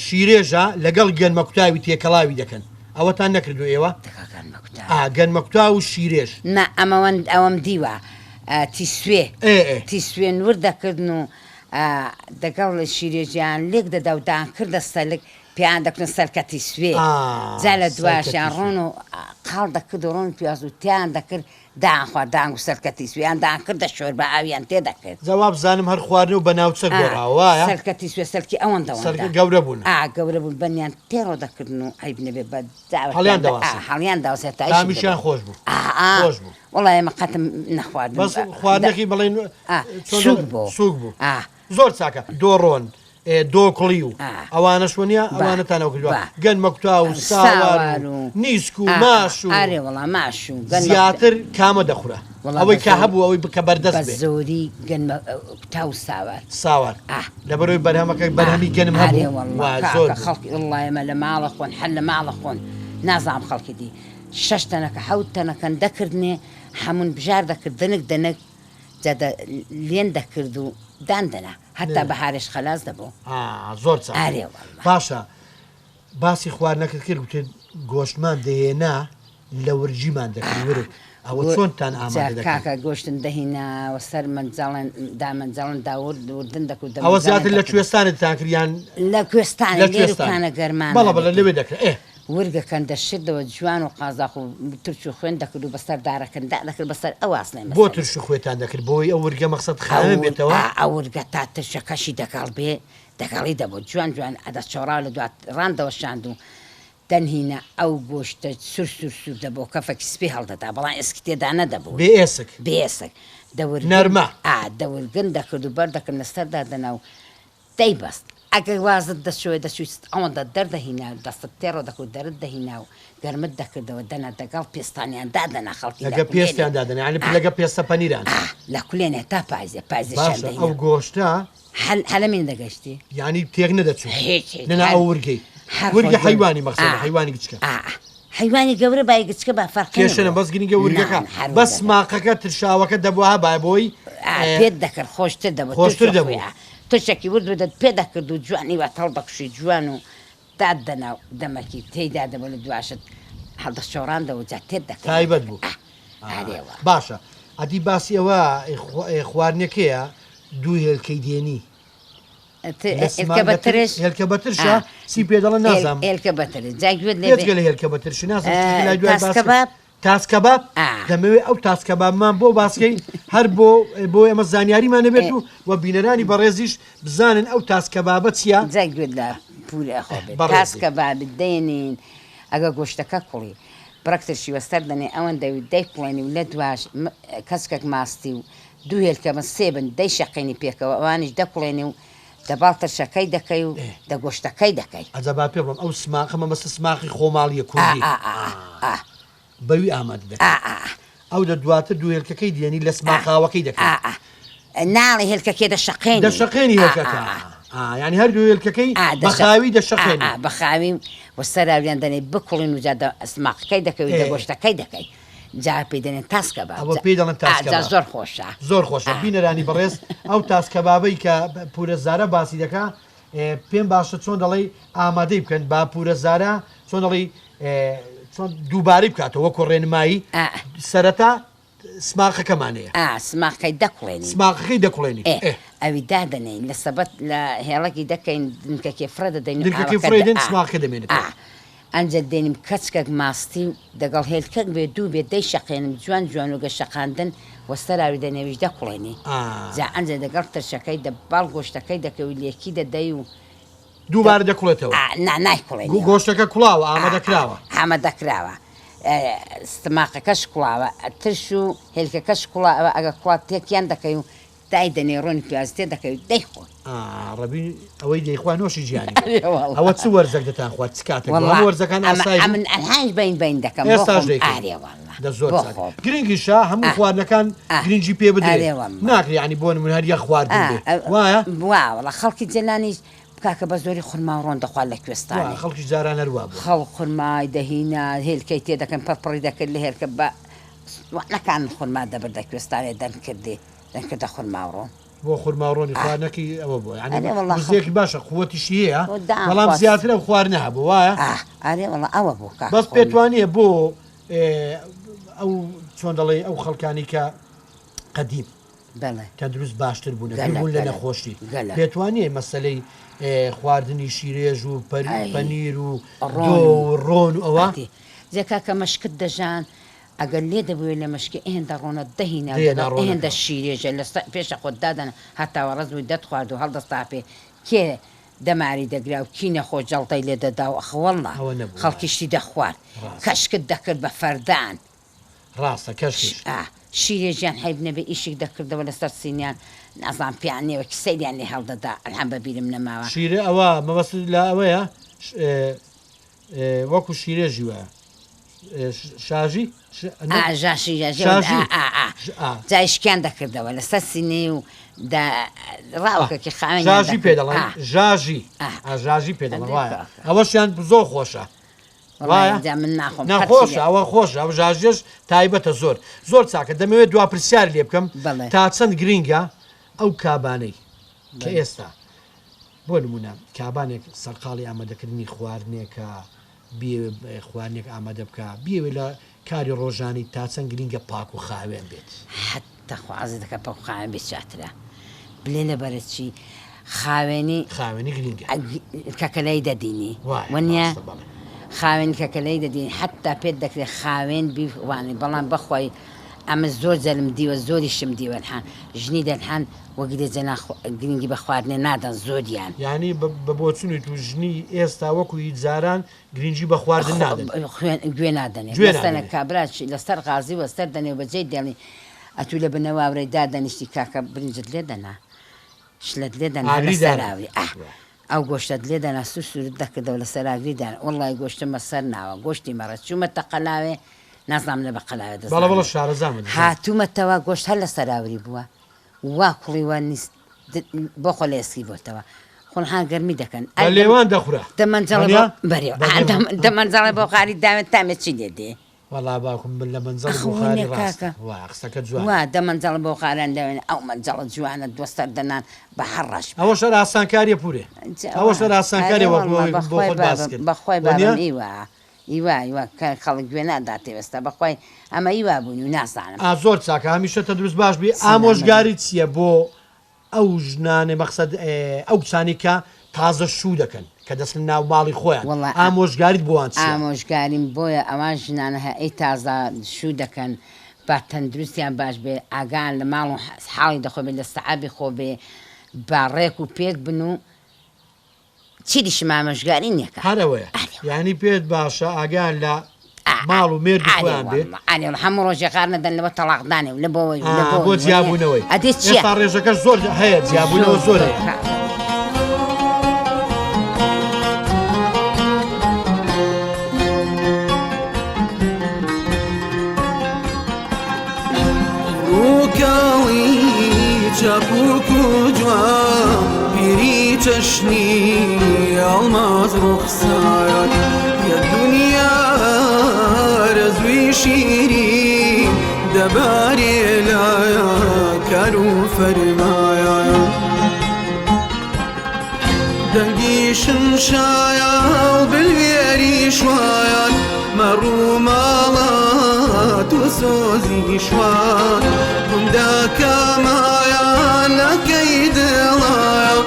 شیرێژە لەگەڵ گەنمە کوتاوی تێکەڵاوی دەکەن ئەوەتان نەکردو ئێوە ئا گەنمە کوتاو و شیرێژ نا ئەمەوەند ئەوەم دیوە تیسوێ تیسوێن ورد دەکردن و دەگەڵ شیرێژیان لێک دەدا و دان کردە سەلک پێیان دەکوتن سەلکە تیسوێ جا لە دواشیان ڕۆن و قاڵ دەکرد و ڕۆن پیاز و تیان دەکرد. دان خوارد دان گوو سەلکە تیسویان دان کردە شۆربا ئاویان تێ دەکرد. جا وابزانم هەر خواردنە و بە ناوچە گۆڕاوە وایە؟ سەلکە تیسوێ سەلکی ئەوەندە وەندە. سەلکە گەورە بوون. ئا گەورە بوون بەنیان تێڕۆ دەکردن و عەیب نەبێ بە داوەتیان هەڵیان دە ئا دەواسن. هەڵیان دەواسێ تا ئیشی تامیشیان دەبوو. خۆش بوو. ئا ئا خۆش بوو. وەڵا ئێمە قەتم نەخواردن بەس بە دە خواردنەکەی بڵێن ئا چۆن سووک دەڵێ بوو. سووک بوو. ئا. زۆر چاکە دۆڕۆن دۆکڵی و ئەوانەش وەنیە ئەوانەتان ئەو کردوە گەنمە کوتا و ساوار و نیسک و ماش و ئارێ وەڵا ماش و زیاتر کامە دەخورا ئەوەی کە هەبوو ئەوەی بکە بەردەست بێ زۆری گەنمە کوتا و ساوار ساوار لەبەرەوەی بەرهەمەکە بەرهەمی گەنم هەبوو زۆر خەڵکی وەڵا ئێمە لە ماڵە خۆن هەر لە ماڵە خۆن نازانم خەڵکی دی شەش تەنەکە حەوت تەنەکەن دەکردنێ هەموون بژار دەکرد دەنک دەنک جا دە لێن دەکرد و دان دەنا هەتا بەهارێش خەلاس دەبوو. ئا زۆر چاکە. ئارێ واللە. باشە باسی خواردنەکەت کرد گوتت گۆشتمان دەهێنا لە ورگیمان دەکرد ورگ ئەوە چۆنتان جا ئامادە دەکرد؟ کاکە گۆشتن دەهینا وە سەر مەنجەڵێن دا مەنجەڵن دا ورد وردن دەکرد دە ئەوە مەنجەڵێن زیاتر لە دەکرد. کوێستانتان کرد یان لە کوێستانێ لە لێر و کوێستان کانە گەرمانە بەڵێ بەڵێ دەکرد. لەوێ دەکرا ئێ. ورگەکەن دەشردەوە جوان و قازاخ و ترش و خوێن دەکرد و بەسەر دارەکەن دادەکرد بەسەر ئەو ئاسنەی بۆ مەسەلەن. ترش و خوێتان دەکرد بۆی ئەو ورگە مەخسەد خاوێن بێتەوە؟ ئا ئەو ورگە تا ترشەکەشی دەگەڵ بێ دەگەڵی دەبوو جوان جوان ئەدەچۆڕا لە دوات ڕان دەوەشاند و دەنهینا ئەو گۆشتە سور سور سور دەبۆ کەفەکی سپی هەڵدەدا بەڵام ئێسکی تێدا نەدەبوو بێ ئێسک بێ ئێسک دەورگن نەرمە. ئا دەورگن دەکرد و بەردەکەن لەسەر دادەنا و دەی بەست ئەگەر وازت دەچۆیە دەچویت ئەوەندە دەردەهینا دەستت تێڕۆ دەکرد دەرت دەهینا و گەرمت دەکردەوە دەنا دەگەڵ پێستانیان دادەنا خەڵکی لە لەگە کولێنێ پێستیان دادەنا یانی ئا لەگە پێستە پەنیران ئا لە کولێنێ تا پایزێ پایزێشیان باشە دەهینا ئەو گۆشتە هەل هەلەمین دەگەشتی یانی تێک نەدەچوو هیچ هیچ نەنا هەر ئەو ورگەی هەر ورگە خۆی گەورە حەیوانی ئا مەخسەدە حەیوانی گچکە ئا ئا حەیوانی گەورە بای گچکە با فەرقی کێشە نە نەبوو بەس گرینگە نا ورگەکە نا هەر بەس ورگەکە ماقەکە ترشاوەکە دەبوا هەبایە بۆی ئا پێت دەکرد خۆشتر دەبوو خۆشتر ترش و دەبوو. خوێ ئا ترشەکی ورد وردت پێ دەکرد و جوانی وا تەڵدەکوشی جوان و دات دەنا و دەمەکی تێی دادەبوو لە دواشت هەڵدەچۆڕاندەوە جا تێت دەکرد تایبەت بوو. ئا ئارێ وا. باشە ئەدی باسی ئەوە خواردنەکەیە دوو هێلکەی دێنی لە هێلکە بە ترش هێلکە بە ترشە چی پێ دەڵێن نازانم هێلکە بە ترش جا گوێت لێ بێ بێجگە لە هێلکە بە ترشی نازانم شتێکی لای دوای تاس باس کرد. کەباب تاس کەباب دەمەوێت ئەو تاس کەبابمان بۆ باسکەی هەر بۆ بۆ ئێمە زانیاریمان نەبێت و و بینەرانی بەڕێزیش بزانن ئەو تاس کەبابە چییە جا گوێت لە پورە خۆ بێت بەڕێزی. تاس کەبابت دێنین ئەگە گۆشتەکە کوڵی بڕەک ترشی وەسەر دەنێ ئەوەندەی و دەیکوڵێنی و لە دواش کەچکەک ماستی و دوو هێلکە بن سێ بن دەیشەقێنی پێکەوە ئەوانیش دەکوڵێنی و دەباڵ ترشەکەی دەکەی و دە گۆشتەکەی دەکەی. ئەجا با پێ بڵێم ئەو سماقە مەبەستە سماقی خۆماڵیە کوردی ئا ئا ئا ئا بەوی ئامادە دەکەی ئا ئا ئا. ئەو دە دواتر دوو هێلکەکەی دێنی لە سماقاوەکەی دەکەی. ئا ئا ناڵێ هێلکەکێ دەشەقێنی. دەشەقێنی هێلکەکە ئا ئا ئا یانی هەر دوو هێلکەکەی ئا بە خاوی دەشەقێنی. ئا ئا بە خاوی و سەراویان دەنێی بکوڵین و جا دە سماقەکەی دەکەی و دە گۆشتەکەی دەکەی. جا پێی دەنێن تاس کەباب. ئەوە پێی دەڵێن تاس جا کەباب. زۆر خۆشە. زۆر خۆشە بینەرانی بەڕێز ئەو تاس کەبابەی کە پورە زارا باسی دەکا پێم باشە چۆن دەڵێی ئامادەی بکەن با پورە زارا چۆن دەڵێی چۆن دووبارەی بکاتەوە وەکو ڕێنمایی سەرەتا سماقەکەمان هەیە. ئا سماقەکەی دەکوڵێنین. سماقەکەی دەکوڵێنین. ئێ ئەوی دادەنێین لە سەبەت لە هێڵەکی دەکەین دنکەکێ فڕێ دەدەین و دنکەکەی ئاوەکە فڕێ دەین ئا سماقەکە دەمێنێتەوە. ئا ئەنجە دێنیم کەچکەک ماستی و دەگەڵ هێلکەک بێ دوو بێ دەی شەقێنم جوان جوان و گە شەقاندن وە سەراوی دە نێویش دەکوڵێنی جا ئەنجە دەگەڵ ترشەکەی دە باڵ گۆشتەکەی دەکەی و لێکی دەدەی و دووبارە دەکوڵێتەوە؟ ئا نا نایکوڵێنیەوە. گۆشتەکە کوڵاوە ئامادە کراوە؟ ئامادە کراوە ستماقەکەش کوڵاوە ترش و هێلکەکەش کوڵاوە ئەگە کوڵا تێکیان دەکەی و دایدەنێی ڕۆنی پیاز تێ دەکەی و دەیخۆی. ئا ڕەبی ئەوەی دەیخوا نۆشی گیانی بێ. ئەرێ وەڵا. ئەوە چ وەرزەک دەتان خوارد چ کاتەک بوو وەڵا هەموو وەرزەکان ئەمە ئاسایی بوو؟ ئەمن ئەلهایش بەین بەین دەکەم بۆ ئێستاش خۆم دەیکەی. ئارێ وەڵا دە زۆر بۆ چاک. خۆم. گرنگیشە هەموو ئا خواردنەکان ئا گرنگی پێ بدرێ ئەرێ وەڵا. ناکرێ یانی بۆ نموونە هەر یەک خواردن ئا بێ وایە؟ وا وەڵا خەڵکی جەلانیش کاکە بە زۆری خورما و ڕۆن دەخوارد لە وا کوێستانێ. خەڵکی جاران هەر وا بووە. خەڵک خورمای دەهینا هێلکەی تێ دەکەن پڕ پڕی دەکرد لە هێلکە بە وانەکان خورما دەبردە کوێستانێ دەمکردێ. دەنکردە خورما و ڕۆن. بۆ خورما و ڕۆنی خواردنەکەی ئەوە بووە یانی ئەرێ وەڵا وزەیەکی باشە قوەتیشی هەیە دان بەڵام خواست. زیاتر ئەو خواردنە هەبوو وایە؟ ئاه ئەرێ وەڵا ئەوە بوو کاکە بەس خۆ پێت وانییە بۆ ئەو چۆن دەڵێی ئەو خەڵکانی کە قەدیم بەڵێ تەندروست باشتر بوونە گەلەک دوور بوون لە گەلەک نەخۆشی گەلەک پێت وانییە مەسەلەی خواردنی شیرێژ و ئەی پەنیر و ڕۆن دۆ و و ڕۆن و ئەوە ئەدی جا کاکە مەشکت دەژان. ئەگەر لێ دەبووێ لە مشکێ ئێندە ڕۆنە دەهینا و دەیەنا دەدا ڕۆنەکە. ئێندە شیرێژە لە سە پێشە خۆت دادەنا هەتاوە ڕەز بووی دەتخوارد و هەڵدەستا پێ کێ دەماری دەگرا و کی نەخۆش جەڵتەی لێ دەدا و ئەخ وەڵڵا ئەوە نەبوو وایە. خەڵکیشی دەخوارد ڕاستە. کەشکت دەکرد بە فەردان. ڕاستە کەشکیش. ئا شیرێژیان حەیف نەبێ ئیشک دەکردەوە لەسەر سینیان نازانم پێیان نێوە کی سەیریان لێ هەڵدەدا ئەلهان بە بیرم نەماوە. شیرە ئەوە مەبەستت لە ئەوەیە وەکو شیرێژی وایە شاژی ئا ژاشی ژاژی شاژی ئا ئا ئا جا ئیشکیان دەکردەوە لەسەر سینی و دا ڕاوکەکی خاوێنیان ژاژی پێ دەکرد دەڵێن ئا ژاژی ئا ئا ژاژی پێ دەڵێن ئەدێ وایە کاکە. ئەوەشیان زۆر خۆشە وەڵای وایە جا من ناخۆم نا قەت خۆشە شیرێ ئەوە خۆشە ئەو ژاژیەش تایبەتە زۆر زۆر چاکە دەمەوێت دوا پرسیار لێ بکەم بەڵێ تا چەند گرینگە ئەو کابانەی کە بەڵێ ئێستا بۆ نموونە کابانێک سەرقاڵی ئامادەکردنی خواردنێکە بیەوێ خواردنێک ئامادە بکا بیەوێ لە کاری ڕۆژانەی تا چەند گرینگە پاک و خاوێن بێت؟ حەتتا خوا عەزیزەکە پاک و خاوێن بێت چاترە بلێ لەبەرە چی خاوێنی خاوێنی گرینگە کەکەلەی دەدینی وایە وەنیە ڕاستە بەڵێ. خاوێنی کەکەلەی دەدینی حەتتا پێت دەکرێ خاوێن بی وانێ بەڵام بەخوای ئەمە زۆر جەلم دیوە زۆریشم دیوە الحان ژنی دەلحان وەک دێ جەنا گرنگی بە خواردنێ نادەن زۆریان. یانی بە بۆچونی تو ژنی ئێستا وەکو هی جاران گرنگی بە خواردن نادەن. خوێن گوێ نادەنێ گوێ مەسەلەن نادەنێ. کابرا لەسەر غازی وە سەر دەنێ و بەجێی دێڵی ئەتوو لە بنە واورەی دادەنیشتی کاکە برنجت لێ دەنا شلەت لێ دەنا ئاگری لەسەر دانا. ئاوری ئاه ئەو گۆشتەت لێ دەنا سور سورت دەکردەوە لەسەر ئاگری دانا وەڵای گۆشتم بە سەر ناوە گۆشتی مەڕە چوومەتە قەلاوێ نازانم لە بە قەلاوێ بەڵێ بەڵێ دەزانم شارەزامە دەزانم. هاتوومەتەوە گۆشت هەر لەسەر ئاوری بووە وا کوڵیوە نیست بۆ خۆ لە ئێسکی بۆتەوە خۆنحان گەرمی دەکەن بە لێوان دەخورا دە مەنجەڵە وەنیە؟ بۆ بەرێ بە لێوان دە مەنجەڵە بۆ خاری داوێن تامێ چی لێ دێ وەڵا باوکم من لە مەنجەڵی ئەخ بوخاری وەنیە ڕاستە کاکە وا قسەکەت جوانە. وا دە مەنجەڵە بۆ خاران داوێن ئەو مەنجەڵە جوانە دوەسەر دەنان بە هەر ڕەش بە. ئەوەش هەر ئاسانکاریە پورێ جا ئەوەش وا هەر ئەرێ ئاسانکاریە وەک وەڵا ئەوەی بۆ بەخوای خۆت باس بابم کرد بەخوای وەنیە؟ بابم ئیوا ئیوا ئیوا کە خەڵک گوێ ناداتێ ئێستا بەخوای ئەمە ئیوا بووین و نازانم. ئا زۆر چاکە هەمیشە تەندروست باش بی سەلامەت بی. ئامۆژگاریت چیە بۆ ئەو ژنانەی مەقسەد ئەو کچانەی کە تازە شوو دەکەن کە دەچنە ناو ماڵی خۆیان وەڵا ئامۆژگاریت بۆوان چیە؟ ئامۆژگاریم بۆیە ئەوان ژنانە هە ی تازە شوو دەکەن با تەندروستیان باش بێ ئاگایان لە ماڵ و حاڵی دەخۆ بێ لە سەعابی خۆ بێ با ڕێک و پێک بن و چیدیشم ئامۆژگاری نیە کاکە. هەر ئەوەیە ئەرێ وەڵا. یانی پێت باشە ئاگایان لە ماڵ و مێردی ئەرێ خۆیان بێ؟ وەڵا ئەرێ وەڵا هەموو ڕۆژێ غار نەدەن لەوە تەڵاق دانێ و لە بۆوەی و لە ئا بۆ بۆوەی وەنیە جیابوونەوەی ئەدێ چیە؟ ئێستا ڕێژەکەش زۆر هەیە جیابوونەوە زۆر زۆر زۆر هەیە. کاکە. ڕووکاڵی چەپوک و جوان پیری چەشنی ئەڵماس ڕوخسار یە دنیا رەزوی شیرین دەبارێ لە کار و فەرمایە دەنگی شمشایە و بلوێری شوایان مەڕ و ماڵات و سۆزی شوان گوندەکەمایان لە کەی دڵایە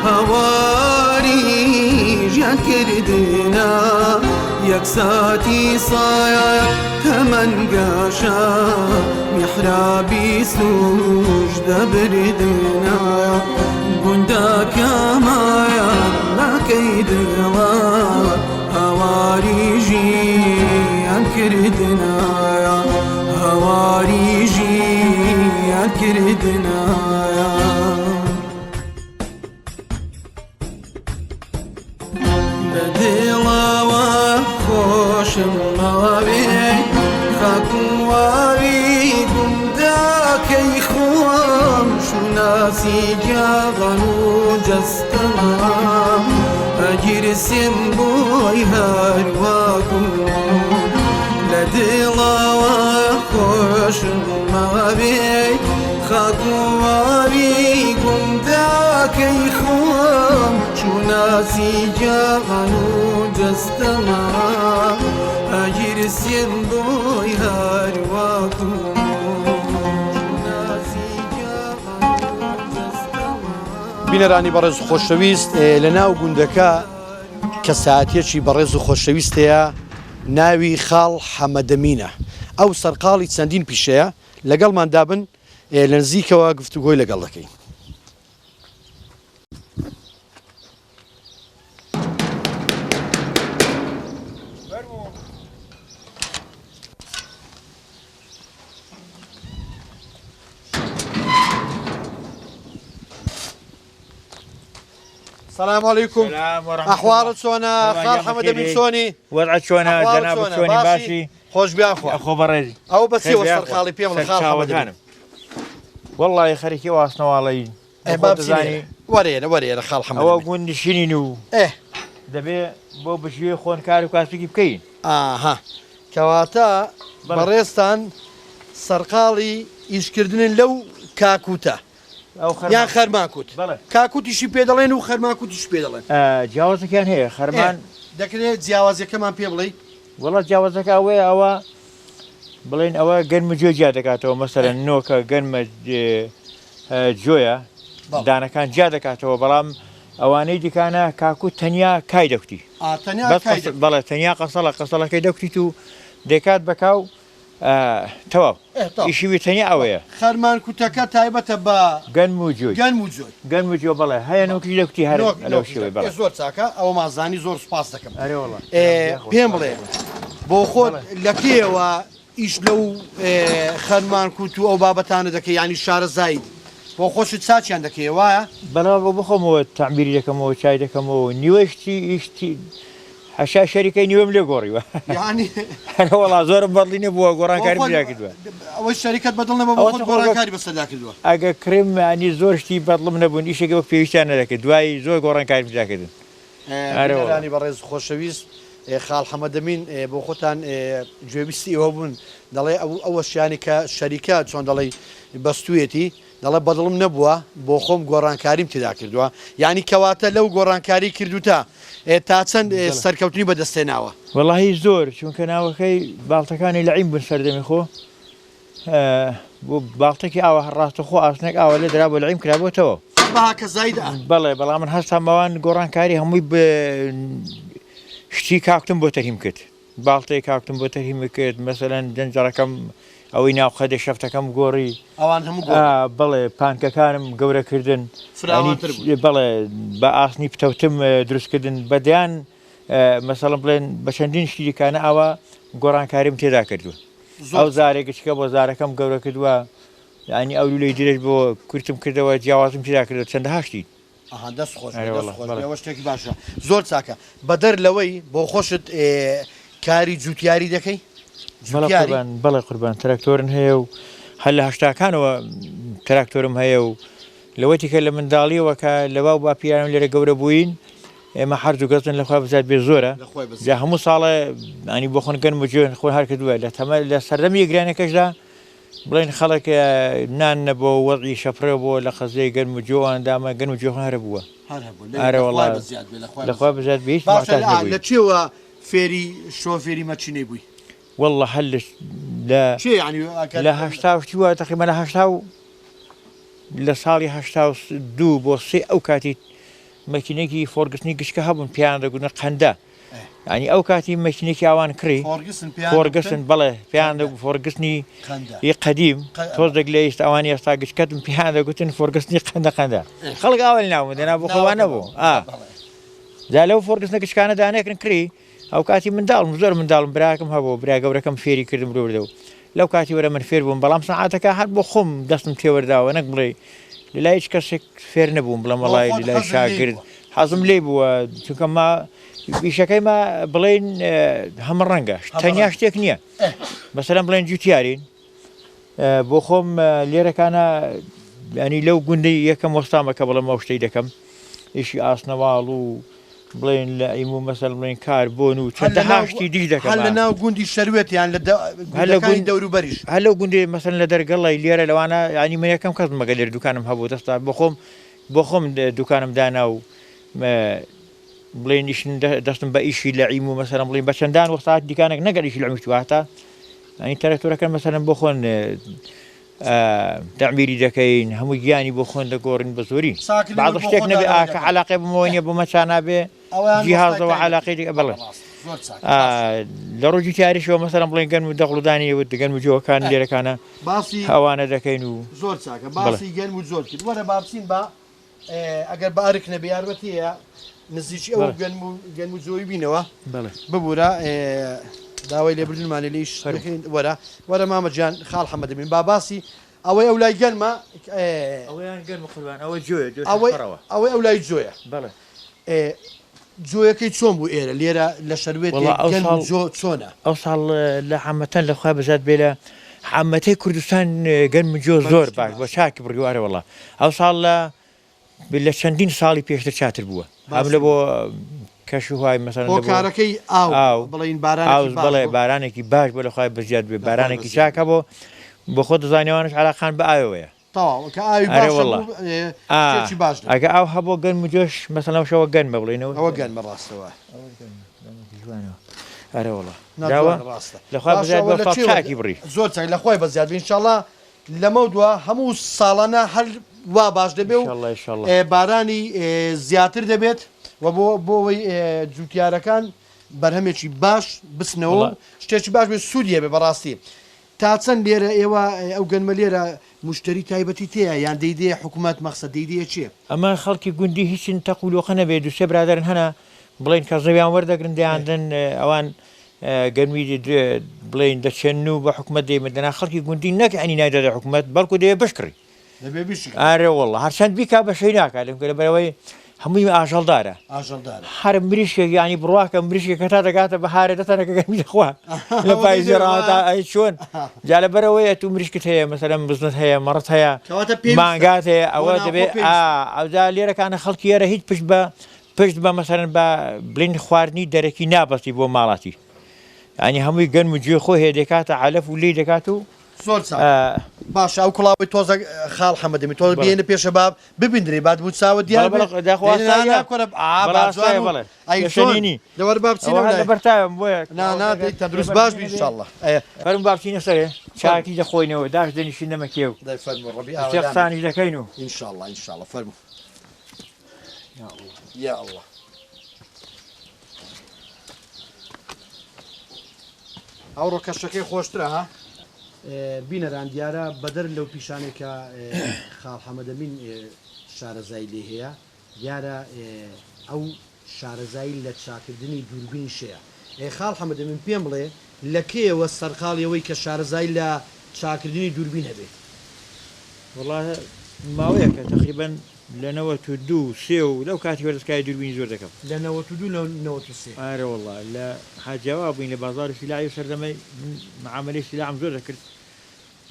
هاواری ژیان کردنە یەک ساتی سایە تەمەن گەشە میحرابی سوژدە بردنە گوندەکەمایە لەکەی دڵە هاواری ژیان کردنایە هاواری ژیان کردنایە. بە دڵەوە خۆشم ماوێ خاک و واوی گوندەکەی خۆم شوناسی گیان و جەستەمە ئەگیرسێم بۆی هەر وەکو لە دڵەوە خۆشم ماوێ خاک و واوی گوندەکەی خۆم شوناسی گیان و جەستەمە ئەگیرسێم بۆی هەر وەکو شوناسی گیان و جەستەمە. بینەرانی بەڕێز و خۆشەویست لە ناو گوندەکە کەسایەتیەکی بەڕێز و خۆشەویست هەیە ناوی خاڵ حەمەدەمینە. ئەو سەرقاڵی چەندین پیشەیە، لەگەڵماندا بن لە نزیکەوە گفتوگۆی لەگەڵ دەکەین. سلام علیکم ئەحواڵت چۆنە خاڵ حەمە دەمین چۆنی وەزعت چۆنە جەنابت چۆنی باشی خۆش بیاخوا خۆ بەڕێزی ئەو بەچیەوە سەرقاڵی پێم بڵێ خاڵ حەمە دەمین وەڵڵاهی خەریکی واسنەواڵەین ئێ با بچینە وەرێرە وەرێرە خاڵ حەمە ئەوە گوندنشینین و ئێ دەبێ بۆ بژیوی خۆن کار و کاسبی بکەین. ئاها کەواتە بەڕێزتان سەرقاڵی ئیشکردنن لەو کاکوتە یان خەرمانکوت کاکوتیشی پێ دەڵێن و خەرمانکوتیش پێ دەڵێن. جیاوازەکەیان هەیە خەرمان. دەکرێت جیاوازیەکەمان پێ بڵێی؟ وەڵا جیاوازەکە ئەوەیە ئەوە بڵێن ئەوە گەنم و جۆ جیا دەکاتەوە مەسەلەن نۆکە گەنمە جۆیە دانەکان جیا دەکاتەوە بەڵام ئەوانەی دیکانە کاکو تەنیا کای دەکوتی بەڵێ تەنیا قەسەڵە قەسەڵەکەی دەکوتیت و دەکات بەکاو تەواو ئیشی وی تەنیا ئەوەیە. خەرمان کوتەکە تایبەتە بە گەنم و جۆی. گەنم و جۆی. گەنم و جۆ بەڵێ هەیە نۆکیش دەکوتی هەر لەو شێوەی بەڵێ. زۆر چاکە ئەوەمان زانی زۆر سوپاس دەکەم. ئەرێ وەڵا. پێم بڵێ بۆ خۆت لە کێیەوە ئیش لەو خەرمان کوت و ئەو بابەتانە دەکەی یانی شارەزایت بۆ خۆشت چاکیان دەکەی وایە؟ بەڵێ بۆ بخۆمەوە تەعمیری دەکەمەوە چای دەکەمەوە نیوەی شتی ئیشتی حەشا شەریکەی نیوەم لێ گۆڕیوە. یانی. ئەرێ وەڵا زۆرم بەدڵی نەبووە گۆڕانکاریم تێدا کردووە. ئەوەی شەریکەت بەدڵ نەبووە بۆ خۆت گۆڕانکاری بەسەردا کردووە. ئەگە کڕیم یانی زۆر شتی بەدڵم نەبوون ئیشێکی وەک پێویستیان نەدەکرد دوایی زۆر گۆڕانکاریم تێدا کردن. ئەرێ وەڵا. بینەرانی بەڕێز و خۆشەویست خاڵ حەمەدەمین بۆ خۆتان گوێبیستی ئێوە بوون دەڵێ ئەو ئەوەشیانی کە شەریکە چۆن دەڵێی بەستوویەتی دەڵێ بەدڵم نەبووە بۆخۆم گۆڕانکاریم تێدا کردووە یانی کەواتە لەو گۆڕانکاری کردووتە تا چەند سەرکەوتنی بەدەستهێناوە؟ وەڵاهی زۆر چونکە ناوەکەی باڵتەکانی لەعیم بوون سەردەمی خۆ بۆ باڵتەکی ئاوا هەر ڕاستەخۆ ئاسنێک ئاوا لێ درابوو لەعیم کرابۆتەوە بەهاکەزای دا. بەڵێ بەڵام من هەستام ئەوان گۆڕانکاری هەمووی شتی کاکتم بۆ تەرهیم کرد. باڵتەی کاکتم بۆ تەرهیم کرد مەسەلەن جەنجەڕەکەم ئەوەی ناو قەدێ شەفتەکەم گۆڕی ئەوان هەموو گۆڕی بەڵێ پانکەکانم گەورە کردن فراوانتر بوون بەڵێ بە ئاسنی پتەوتم دروست کردن بە دەیان مەسەڵم بڵێن بە چەندین شتی دیکانە ئاوا گۆڕانکاریم تێدا کردووە ئەو زارێک گچکە بۆ زارەکەم گەورە کردووە ینی ئەو لولەی درێژ بۆ کورتم کردەوە جیاوازم تێدا کردووە چەندەها شتی ئەها دەست خۆش بێ دەست خۆش بێ ئەوە شتێکی باشە زۆر چاکە بەدەر لەوەی بۆ خۆشت کاری جوتیاری دەکەی جوتیاری بەڵێ قوربان تراکتۆرن هەیە و هەر لە هەشتاکانەوە تراکتۆرم هەیە و لەوەتی کە لە منداڵیەوە کە لە باو باپیرانم لێرە گەورە بووین ئێمە حەرز و گەزن لە خوا بزات بێ زۆرە جا هەموو ساڵێ ئەنی بۆ خۆن گەنم و جوێن خۆ هەر کردووە لە تەمە لە سەردەمی گرانەکەشدا بڵێن خەڵک نان نەبووە و وەزعی شەپرەو بووە لە قەزیەی گەنم و جۆ ئەوان دامە گەنم و جۆ هەر بووە. هەر هەبووە لە ئارە لە وەڵا خوای بەزیاد بێ لە خوای لە خوای بەزیاد بەزیاد بێ هیچ باشە موحتاج لە نەبووین. لە چێوە فێری شۆفێری مەکینەی بووی؟ وەڵڵا هەر لە لە چێ یانی ئەگەر لە 80 و شتی وا تەقریبا لە 80 و لە ساڵی 82 بۆ سێ ئەو کاتی مەکینەیەکی فۆرگسنی گچکە هەبوون پێیان دەگوتن قەندە یانی ئەو کاتی مەکینێکی ئاوان کڕی فۆرگسن بەڵێ پێیان دەگوت فۆرگسنی ی قەدیم تۆزێک لە ئیست ئەوانی ئێستا گچکەتم پێیان دەگوتن فۆرگسنی قەندە قەندە خەڵک ئاوە ناوم دەنا بۆ خۆوان نەبوو ئا جا لەو فۆرگسنە گچکانە دانێکن کڕی ئەو کاتی منداڵم زۆر منداڵم براکەم هەبوو برا گەورەکەم فێری کردم بردە و لەو کاتی وەرە من فێر بووم بەڵام سەعاتەکە هەر بۆ خۆم دەستم تێوەرداوە نەک بڵێ لەلای هیچ کەسێک فێر نەبووم بڵێم وەڵای لەلای شاگرد حەزم لێی بووە چونکە ما ئیشەکەی ما بڵێن هەمە ڕەنگە تەنیا شتێک نییە مەسەلەن بڵێن جوتیارین بۆ خۆم لێرەکانە ینی لەو گوندەی یەکەم وەستامە کە بڵێم ئەو شتەی دەکەم ئیشی ئاسنەواڵ و بڵێن لە ئیم و مەسەل بڵێن کار بۆن و چەندەها شتی دیش دەکەم هەر لە ناو گوندی شەروێت یان لە گوندەکانی دەوروبەریش؟ هەر لەو گوندەی مەسەلەن لە دەرگەڵی لێرە لەوانە یانی من یەکەم کەس بووم ئەگەر لێرە دوکانم هەبوو دەستا بۆ خۆم بۆ خۆم دوکانم دانا و بڵێن ئیش دەستم بە ئیشی لەعیم و مەسەلەن بڵێن بە چەندان وەسات دیکانێک نەگەر ئیشی لەعیم شتووە هەتا یانی تەرەکتۆرەکە مەسەلەن بۆ خۆن تەعمیری دەکەین هەموو گیانی بۆ خۆن دەگۆڕین بە زۆری ساکردن بعض بۆ شتێک خۆتان نەبێ ئەوە ئاکە دەکەن. علاقەی بمەوە نیە بۆ مەچا نابێ ئەوەیان وەستای جیهازەوە تایبەتی علاقەی دیکە بەڵێ ڕاستە. زۆر چاکە باشە. لە ڕووی جوتیاریشەوە مەسەلەن بڵێن گەنم و دەغڵ و دانی و گەنم و جۆکان لێرەکانە باسی ئەوانە دەکەین و زۆر چاکە باسی گەنم و جۆت کرد وەرە با بچین بە ئەگەر بە ئەرک نەبێ یارمەتیە نزیکی ئەو گەنم و گەنم و جۆی بینەوە ببوورە داوای لێبردنمانێ لێیش وەرە وەرە مامە گیان خاڵ حەمەد بین با باسی ئەوەی ئەو لای گەنمە ئەوەیان گەنمە قوربان ئەوە جۆیە جۆ ئەوەی پەڕەوە ئەوەی ئەو لای جۆیە بەڵێ جۆیەکەی چۆن بوو ئێرە لێرە لە شەروێت وەڵا ئەو گەنم ساڵ جۆ چۆنە ئەو ساڵ لە عامەتەن لە خوا بەزات بێ لە عامەتەی کوردستان گەنم و جۆ زۆر بەگشتی باش بۆ باش چاک بڕیوە ئەرێ وەڵا ئەو ساڵ لە لە چەندین ساڵی پێشتر چاتر بووە هەم لە باشتر بۆ بوو کەش و هوای مەسەلەن لە بۆ هۆکارەکەی ئاو ئاو بڵێین ئاو بارانێکی باش بەڵێ بوو بارانێکی باش بۆ لە خوای بەزیاد بێ لە خوای بارانێکی بەزیاد چاکە بێ بۆ بۆ خۆت دەزانی ئەوانەش عەلاقان بە ئاوەوەیە تەواو کە ئاوی ئەرێ باش وەڵا هەبوو ئا شتێکی باش دەبوو. ئەگە ئاو هەبوو گەنم و جۆش مەسەلەن ئەو شەوە گەنمە بڵێینەوە ئەوە گەنمە ڕاستە وایە. ئەوەش گەنمە گەنمێکی جوانەوە ئەرێ وەڵا نا داوە جوانە ڕاستە. لە خوای باشە بەزیاد ئەوە بێ لە ساڵ کوێ وەر چاکی بڕی. زۆر چاک لە خوای بەزیاد بێ ئینشاڵا لەمەو دوا هەموو ساڵانە هەر وا باش دەبێ و ئیشەڵا ئیشەڵا. بارانی زیاتر دەبێت و بۆ بۆ ئەوەی جوتیارەکان بەرهەمێکی باش بچنەوە و وەڵا. شتێکی باش بێ سوودی هەبێ بەڕاستی تا چەند لێرە ئێوە ئەو گەنمە لێرە موشتەری تایبەتی تێیە یان دەیدەیە حکومەت مەخسەد دەیدەیە کێ؟ ئەمە خەڵکی گوندی هیچن تەق و لۆقە نەبێ دوو سێ برادەرن هەنە بڵێن کە زەویان وەردەگرن دەیاندن ئەوان گەنمی بڵێن دەچێنن و بە حکومەت دەیمن دەنا خەڵکی گوندی نەک ئەنی نایدادە حکومەت بەڵکو دەیە بشکڕی دەبێ بیشکڕی. ئارێ وەڵڵا هەرچەند بیکا بە شەی ناکا لەمکە لەبەرئەوەی هەمووی ئاژەڵدارە. ئاژەڵدارە. هەر مریشکێک یانی بڕواکە مریشکێک هەتا دەگاتە بەهارێ دە تەنەکە گەنمی دەخوا لە پایزێ ڕاتا ئەی چۆن جا لەبەرئەوەیە ئەتوو مریشکت هەیە مەسەلەن بزنت هەیە مەڕت هەیە کەواتە پێویستە مانگات هەیە بۆ ئەوە ناوخۆ دەبێ پێویستە. ئا ئەوجا لێرەکانە خەڵکی ئێرە هیچ پشت بە پشت بە مەسەلەن بە بڵین خواردنی دەرەکی نابەستی بۆ ماڵاتی یانی هەمووی گەنم و جوێ خۆی هەیە دەیکاتە عەلەف و لێی دەکات و زۆر چاکە باشە ئەو کوڵاوەی تۆزەک خاڵ حەمەدەمین تۆزە بێنە پێشە با ببیندرێ با بوو چاوە دیار بێ نا کورە ئا با جوان و ئەی چۆن دەوەر با بچینەوە لای نا نا دەی تەندروست باش بی ئینشاڵڵا ئەیە فەرموو با بچینە سەرێ چاکی دەخۆینەوە داش دەنیشین نەمە کێو دەی فەرموو ڕەبی سێ ئاوەدان قسانیش دەکەین و ئینشاڵڵا ئینشاڵڵا فەرموو یا اللە ئەوڕۆ کەشەکەی خۆشترە ها؟ بینەران دیارە بەدەر لەو پیشانەی کە خاڵ حەمەدەمین شارەزای لێ هەیە دیارە ئەو شارەزای لە چاکردنی دووربینیش هەیە خاڵ حەمەدەمین پێم بڵێ لە کەیەوە سەرقاڵی ئەوەی کە شارەزای لە چاکردنی دووربین هەبێت؟ وەڵا ماوەیەکە تەقریبەن لە 92 و سێ و لەو کاتی وەرزکاری دووربینی زۆر دەکەم. لە 92 لە 93. ئارە وەڵا لە حاجیاوا بووین لە بازاڕی سیلاعی ئەو سەردەمەی من معامەلەی سیلاعم زۆر دەکرد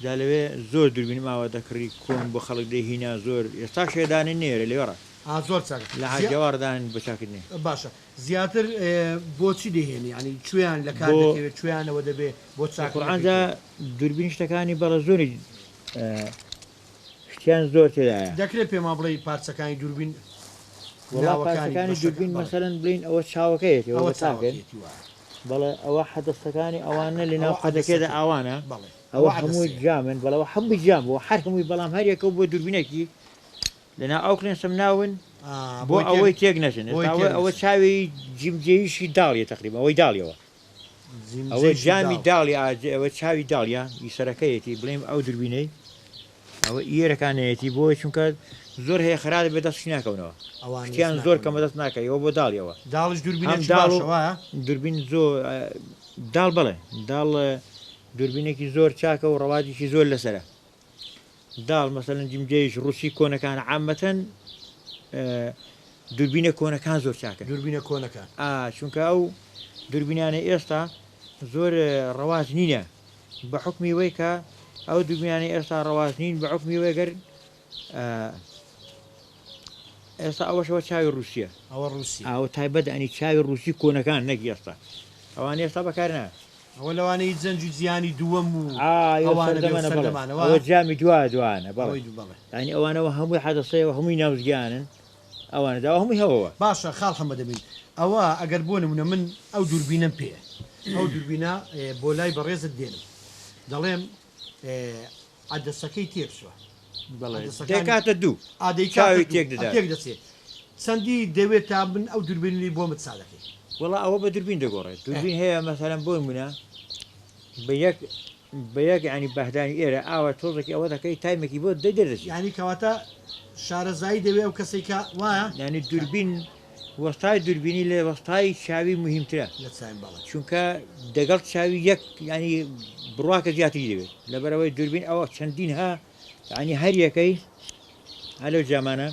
جا لەوێ زۆر دووربینم ئاوا دەکڕی کۆن بۆ خەڵک دەیهینا زۆر ئێستاش هەیە دانێن نێرە لەوێ ڕا ئا زۆر چاکە لە حاجیاوا ڕا دانێن بۆ چاکردنێ. باشە زیاتر بۆچی دەیهێنی یانی کوێیان لە کار بۆ دەکەوێت کوێیانەوە دەبێ بۆ لە قورعان چاکردنەکەی جا تۆ؟ دووربین شتەکانی بەڵێ زۆری شتیان زۆر تێدایە. دەکرێت پێمان بڵێی پارچەکانی دووربین وەڵا ناوەکانی پارچەکانی بەشەکە دووربین بەڵێ. مەسەلەن بڵێین ئەوە چاوەکەیەتی ئەوە ئەوە بە تاکن چاوەکەیەتی وایە. بەڵێ ئەوە حەدەسەکانی ئەوانە لە ناو ئەوە قەدەکەدا عەدەسەکەی ئاوانە بەڵێ ئەوە ئەوە هەمووی عەدەسەیە. جامن بەڵێ ئەوە هەمووی جام بوو هەر هەمووی بەڵام هەر یەکە و بۆ دووربینێکی لە ناو ئەو کلێنسەم ناون ئا بۆ بۆی تێک ئەوەی تێک نەچن بۆی ئێستا ئەوە تێک ئەوە نەچن. چاوی جیمجێیشی داڵیە تەقریبا ئەوەی داڵیەوە ئەوە جیمجێیشی جامی داڵ. داڵی ئا ئەوە چاوی داڵیە ئی سەرەکەیەتی بڵێم ئەو دووربینەی ئەوە ئیەرەکانەیەتی بۆیە چونکە زۆر هەیە خراپ دەبێت دەستش ناکەونەوە ئەوانە دەست شتیان زۆر کەمە ناکەونەوە. دەست ناکەوی ئەوە بۆ داڵیەوە داڵیش هەم دووربینێکی داڵ و باشە وایە؟ دووربین زۆ داڵ بەڵێ داڵ دووربینێکی زۆر چاکە و ڕەواجێکی زۆر لەسەرە داڵ مەسەلەن جیمجەیش ڕوسی کۆنەکان عامەتەن دووربینە کۆنەکان زۆر چاکن دووربینە کۆنەکان ئا چونکە ئەو دووربینانە ئێستا زۆر ڕەواج نینە بە حوکمی وەی کە ئەو دووربینانەی ئێستا ڕەواج نین بە حوکمی وەی گەر ئێستا ئەوەشەوە چاوی ڕوسیە ئەوە ڕوسی ئەوە تایبەت ئەنی چاوی ڕوسی کۆنەکان نەک ئێستا ئەوان ئێستا بەکار نایە ئەوە لەوانەیە جەنگی جیهانی دووەم و ئا ئەو ئەوانە بێ و سەردەمانە بەڵێ سەردەمانە وا ئەوە جامی دوا دوانە بەڵێ ئەوەی دوو بەڵێ یانی ئەوانەوە هەمووی حەدەسەیەوە هەمووی ناوزگیانن ئەوانە داوە هەمووی هەوەوە. باشە خاڵ حەمەدەمین ئەوە ئەگەر بۆ نمونە من ئەو دووربینەم پێیە ئەو دووربینە بۆ لای بەڕێزت دێنم دەڵێم عەدەسەکەی تێکچوە بەڵێ عەدەسەکانی دەیکاتە دوو ئا دەیکاتە چاوی دوو تێک ئە دەدات. تێک دەچێ چەندی دەوێت تا من ئەو دووربینەی بۆ مت چا دەکەی؟ وەڵا ئەوە بە دوربین دەگۆڕێت دوربین هەیە مەسەلەن بۆ نمونە بە یەک بە یەک ینی بەهدانی ئێرە ئاوا تۆزێکی ئەوە دەکەی تایمێکی بۆ دەی دەردەچی. یانی کەواتە شارەزایی دەوێ ئەو کەسەی کە وایە؟ یانی دوربین وەستای دوربینی لە وەستای چاوی موهیمترە لە چاوی بەڵێ. چونکە دەگەڵ چاوی یەک ینی بڕواکە زیاتری دەوێت لەبەرئەوەی دوربین ئەوە چەندین ها ینی هەر یەکەی هەر لەو جامانە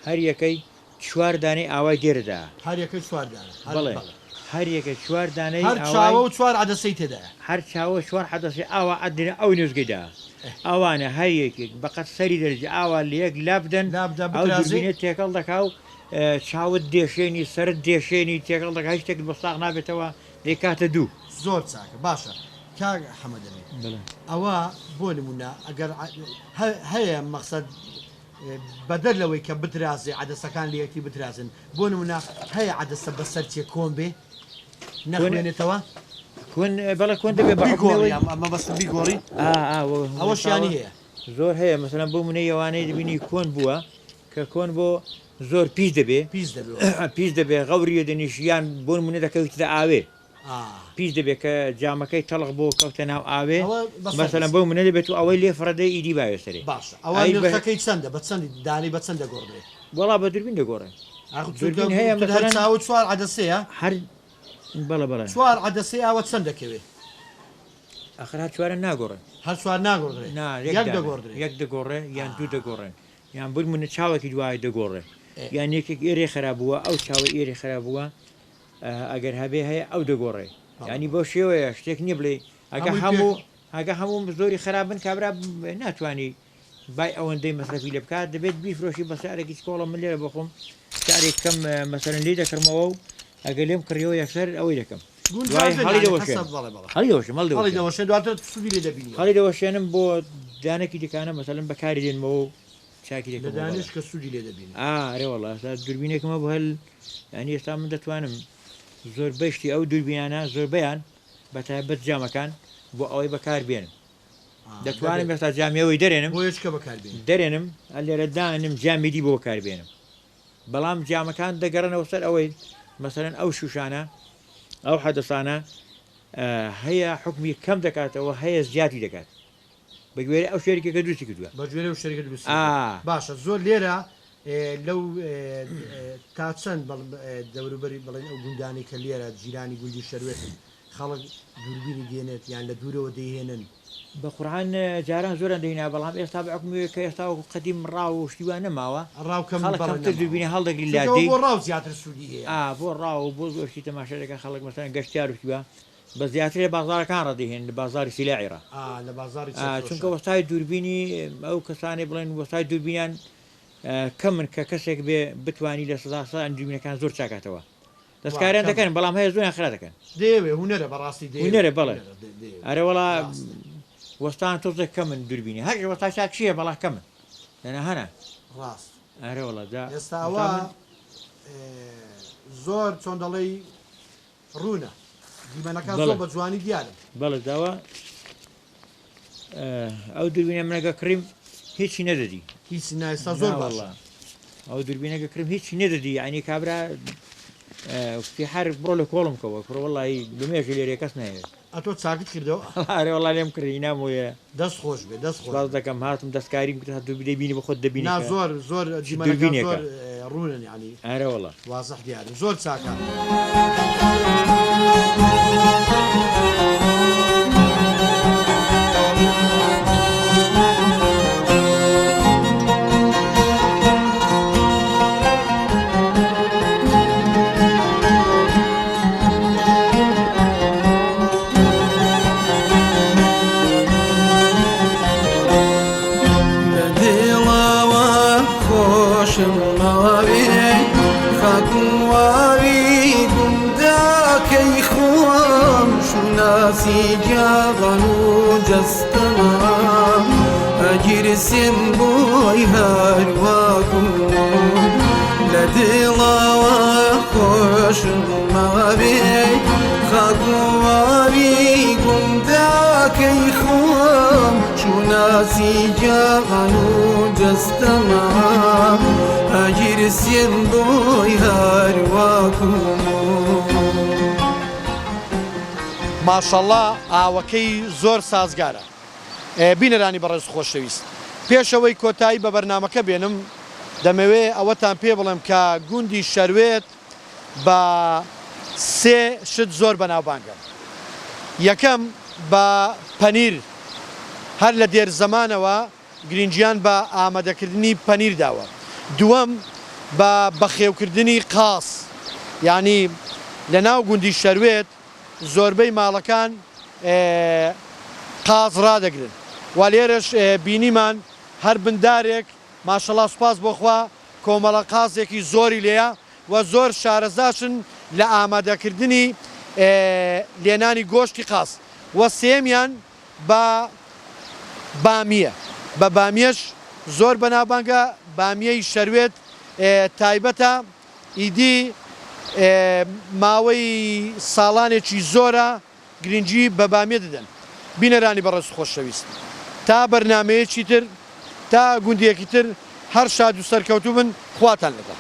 هەر یەکەی چوار دانەی ئاوای دێرەدا. هەر یەکەی چوار دانە. هەر بەڵێ بەڵێ. هەر یەکە چوار دانەی هەر ئاوای. چاوە و چوار عەدەسەی تێدایە. هەر چاوە و چوار عەدەسەی ئاوا عەدنە ئەو نێزگەی دا. ئەوانە هەر یەکێک بە قەد سەری دەرەجە ئاوا لە یەک لا بدەن لابدا ئەو بترازێ. دووربینە تێکەڵ دەکا و چاوت دێشێنی سەرت دێشێنی تێکەڵ دەکا هیچ شتێکت بۆ ساغ نابێتەوە دەیکاتە دوو. زۆر چاکە باشە کاک حەمەدەمین بەڵێ. ئەوە بۆ نموونە ئەگەر هەیە مەقسەد بەدەر لەوەی کە بترازێ عەدەسەکان لە یەکتری بترازن بۆ نمونە هەیە عەدەسە بەسەر چێ کۆن بێ نەخوێنێتەوە؟ کۆن بەڵێ کۆن دەبێ بە بیگۆڕی مەبەستم بیگۆڕی ئەوەشیانی هەیە زۆر هەیە مەسەلەن بۆ منە یەوانەی دەبینی کۆن بووە کە کۆن بۆ زۆر پیس دەبێ پیس دەبێ پیس دەبێ غەوریە دەنیشیان بۆ منە دەکەویتە ئاوێ پیس دەبێت کە جامەکەی تەڵخ بۆ کەوتە ناو ئاوێ مەسەلەن بەو منە دەبێت و ئەوەی لێ فڕەدەی ئیدی باوێ سەرێ. باشە ئەوە نرخەکەی چەندە بە چەندی دانەی بە چەند دەگۆڕدرێ؟ وەڵا بە دوربین دەگۆڕێ. ئاخ دوربین هەیە مەسەلەن هەر چاو چوار عەدەسەیە؟ هەر بەڵێ بەڵێ. چوار عەدەسەی ئاوە چەند دەکەوێ؟ ئاخر هەر چوارە ناگۆڕێن. هەر چوار ناگۆڕدرێ؟ نا یەک دەگۆڕدرێ. یەک دەگۆڕێ یان دوو دەگۆڕێن یان بنمونە چاوێکی دوای دەگۆڕێ یان یەکێک ئێرەی خراپ بووە ئەو چاوەی ئێرەی خراپ بووە ئەگەر هەبێ هەیە ئەو دەگۆڕێ ینی بەو شێوەیە شتێک نییە بڵێ ئەگە هەموو ئەگە هەموو زۆری خراپ بن کابرا ناتوانانی بای ئەوەندەی مەسرەفی لێ بکات دەبێت بیفرۆشی بە سعرێکی چکۆڵە من لێرە بخۆم سعرێک کەم مەسەرەن لی دەکڕمەوە و ئەگەر لێم کڕیەوە یەکسەر ئەوەی دەکەم هەڵی دەوەشێنم هەڵی دەوەشێن دواتر سوودی لێ دەبینی هەڵی دەوەشێنم بۆ دانێکی دیکانە مەسەلەن بەکاری دێنمەوە و چاکی دەکەم لە دانش کە سوودی لێ دەبینی ئا ئەرێ وەڵا ئێستا دووربینێکم هەبوو هەل یانی ئێستا من دەتوانم زۆربەی شتی ئەو دووربینانە زۆربەیان بە تایبەت جامەکان بۆ ئەوەی بەکار بێنم دەتوانم ئێستا جامیەوەی دەرێنم بۆ یەچکە بەکار بێنی دەرێنم لێرە دانم جامی دی بۆ بەکار بێنم بەڵام جامەکان دەگەڕێنەوە سەر ئەوەی مەسەلەن ئەو شوشانە ئەو حەدەسانە هەیە حکمی کەم دەکاتەوە هەیە زیادی دەکات بە گوێرەی ئەو شەریکە کە دروستی کردووە. بە گوێرەی ئەو شەریکە دروستی کردووە. باشە زۆر لێرە لەو تا چەند دەوروبەری بڵێن ئەو گوندانەی کە لێرە جیرانی گوندی شەروێتن خەڵک دووربینی دێنێت یان لە دوورەوە دەیهێنن؟ بە قورعان جاران زۆریان دەهینا بەڵام ئێستا بە حوکمی کە ئێستا وەکو قەدیم ڕاو و شتی وا نەماوە ڕاو کەم خەڵک بەڵێ کەمتر نەماوە دووربینی هەڵدەگری چونکە ئەوە لادێی بۆ ڕاو زیاتر سوودی هەیە. ئا بۆ ڕاو و بۆ زۆر شتی تەماشا دەکەن خەڵک مەسەلەن گەشتیار و شتی وا بەس زیاتر لە بازاڕەکان ڕا دەیهێنن لە بازاڕی سیلاعی ڕا. ئا لە بازاڕی ئا چونکە چەکفرۆشان. وەستای دووربینی ئەو کەسانەی بڵێن وەستای دووربینیان کەمن کە کەسێک بێ بتوانی لە سەدا سەد دووربینەکان زۆر چاکاتەوە وا دەستکاریان کەمن. دەکەن بەڵام هەیە زۆریان خرا دەکەن. دەیەوێ هونەرە بەڕاستی دەیەوێ هونەرە بەڵێ هونەرە دەیەوێ ئەرێ وەڵا ڕاستە. وەستان تۆزێک کەمن دووربینی هەر وەستا چاکیش هەیە بەڵام کەمن دەنا هەنە. ڕاست. ئەرێ وەڵا جا ئێستا وەستا ئەوە من. زۆر چۆن دەڵێی ڕوونە دیمەنەکان زۆر بەڵێ. بە جوانی دیارن. بەڵێ داوا ئەو دوربینە منەگە کڕیم هیچی نەدەدی. هیچ نا ئێستا زۆر باشە. ناوەڵا ئەو دوربینەگە کڕیم هیچی نەدەدی یعنی کابرا کوتی هەر بڕۆ لە کۆڵم کەوە کوڕە وەڵی لەمێژە لێرە کەس نایەوێت. ئەتۆ چاکت کردەوە؟ ئەرێ وەڵا لێم کڕی نامۆیە. دەست خۆش بێ دەست خۆش سپاس بێ. دەکەم هاتم دەستکاریم کرد هەتوو دەبینی بە خۆت دەبینی نا کە زۆر زۆر چ دیمەنەکان دوربینێکە. زۆر ڕوونن یعنی ئەرێ وەڵا. وازح دیارن زۆر چاکە. لە دڵەوە خۆشم ماوێ خاک و واوی گوندەکەی خۆم شوناسی گیان و جەستەمە ئەگیرسێم بۆی هەرواکم لە دڵەوە خۆشم ماوێ خاک و واوی گوندەکەی خۆم شوناسی گیان و جەستەمە ئەگیرسێم بۆی هەرواکم. ماشەڵا ئاوەکەی زۆر سازگارە. بینەرانی بەڕێز و خۆشەویست پێش ئەوەی کۆتایی بە بەرنامەکە بێنم دەمەوێ ئەوەتان پێ بڵێم کە گوندی شەروێت بە سێ شت زۆر بەناوبانگە یەکەم بە پەنیر هەر لە دێر زەمانەوە گرینگیان بە ئامادەکردنی پەنیر داوە دووەم بە بەخێوکردنی قاز یانی لە ناو گوندی شەروێت زۆربەی ماڵەکان قاز ڕادەگرن و لێرەش بینیمان هەر بندارێک ماشەڵا سوپاس بۆ خوا کۆمەڵە قازێکی زۆری لێیە و زۆر شارەزاشن لە ئامادەکردنی لێنانی گۆشتی قاز و سێیەمیان بە بامیە بە بامیەش زۆر بەناوبانگە بامیەی شەروێت تایبەتە ئیدی ماوەی ساڵانێکی زۆرە گرنگی بە بامیە دەدەن. بینەرانی بەڕێز و خۆشەویست تا بەرنامەیەکی تر تا گوندێکی تر هەر شاد و سەرکەوتوو بن خواتان لەگەڵ.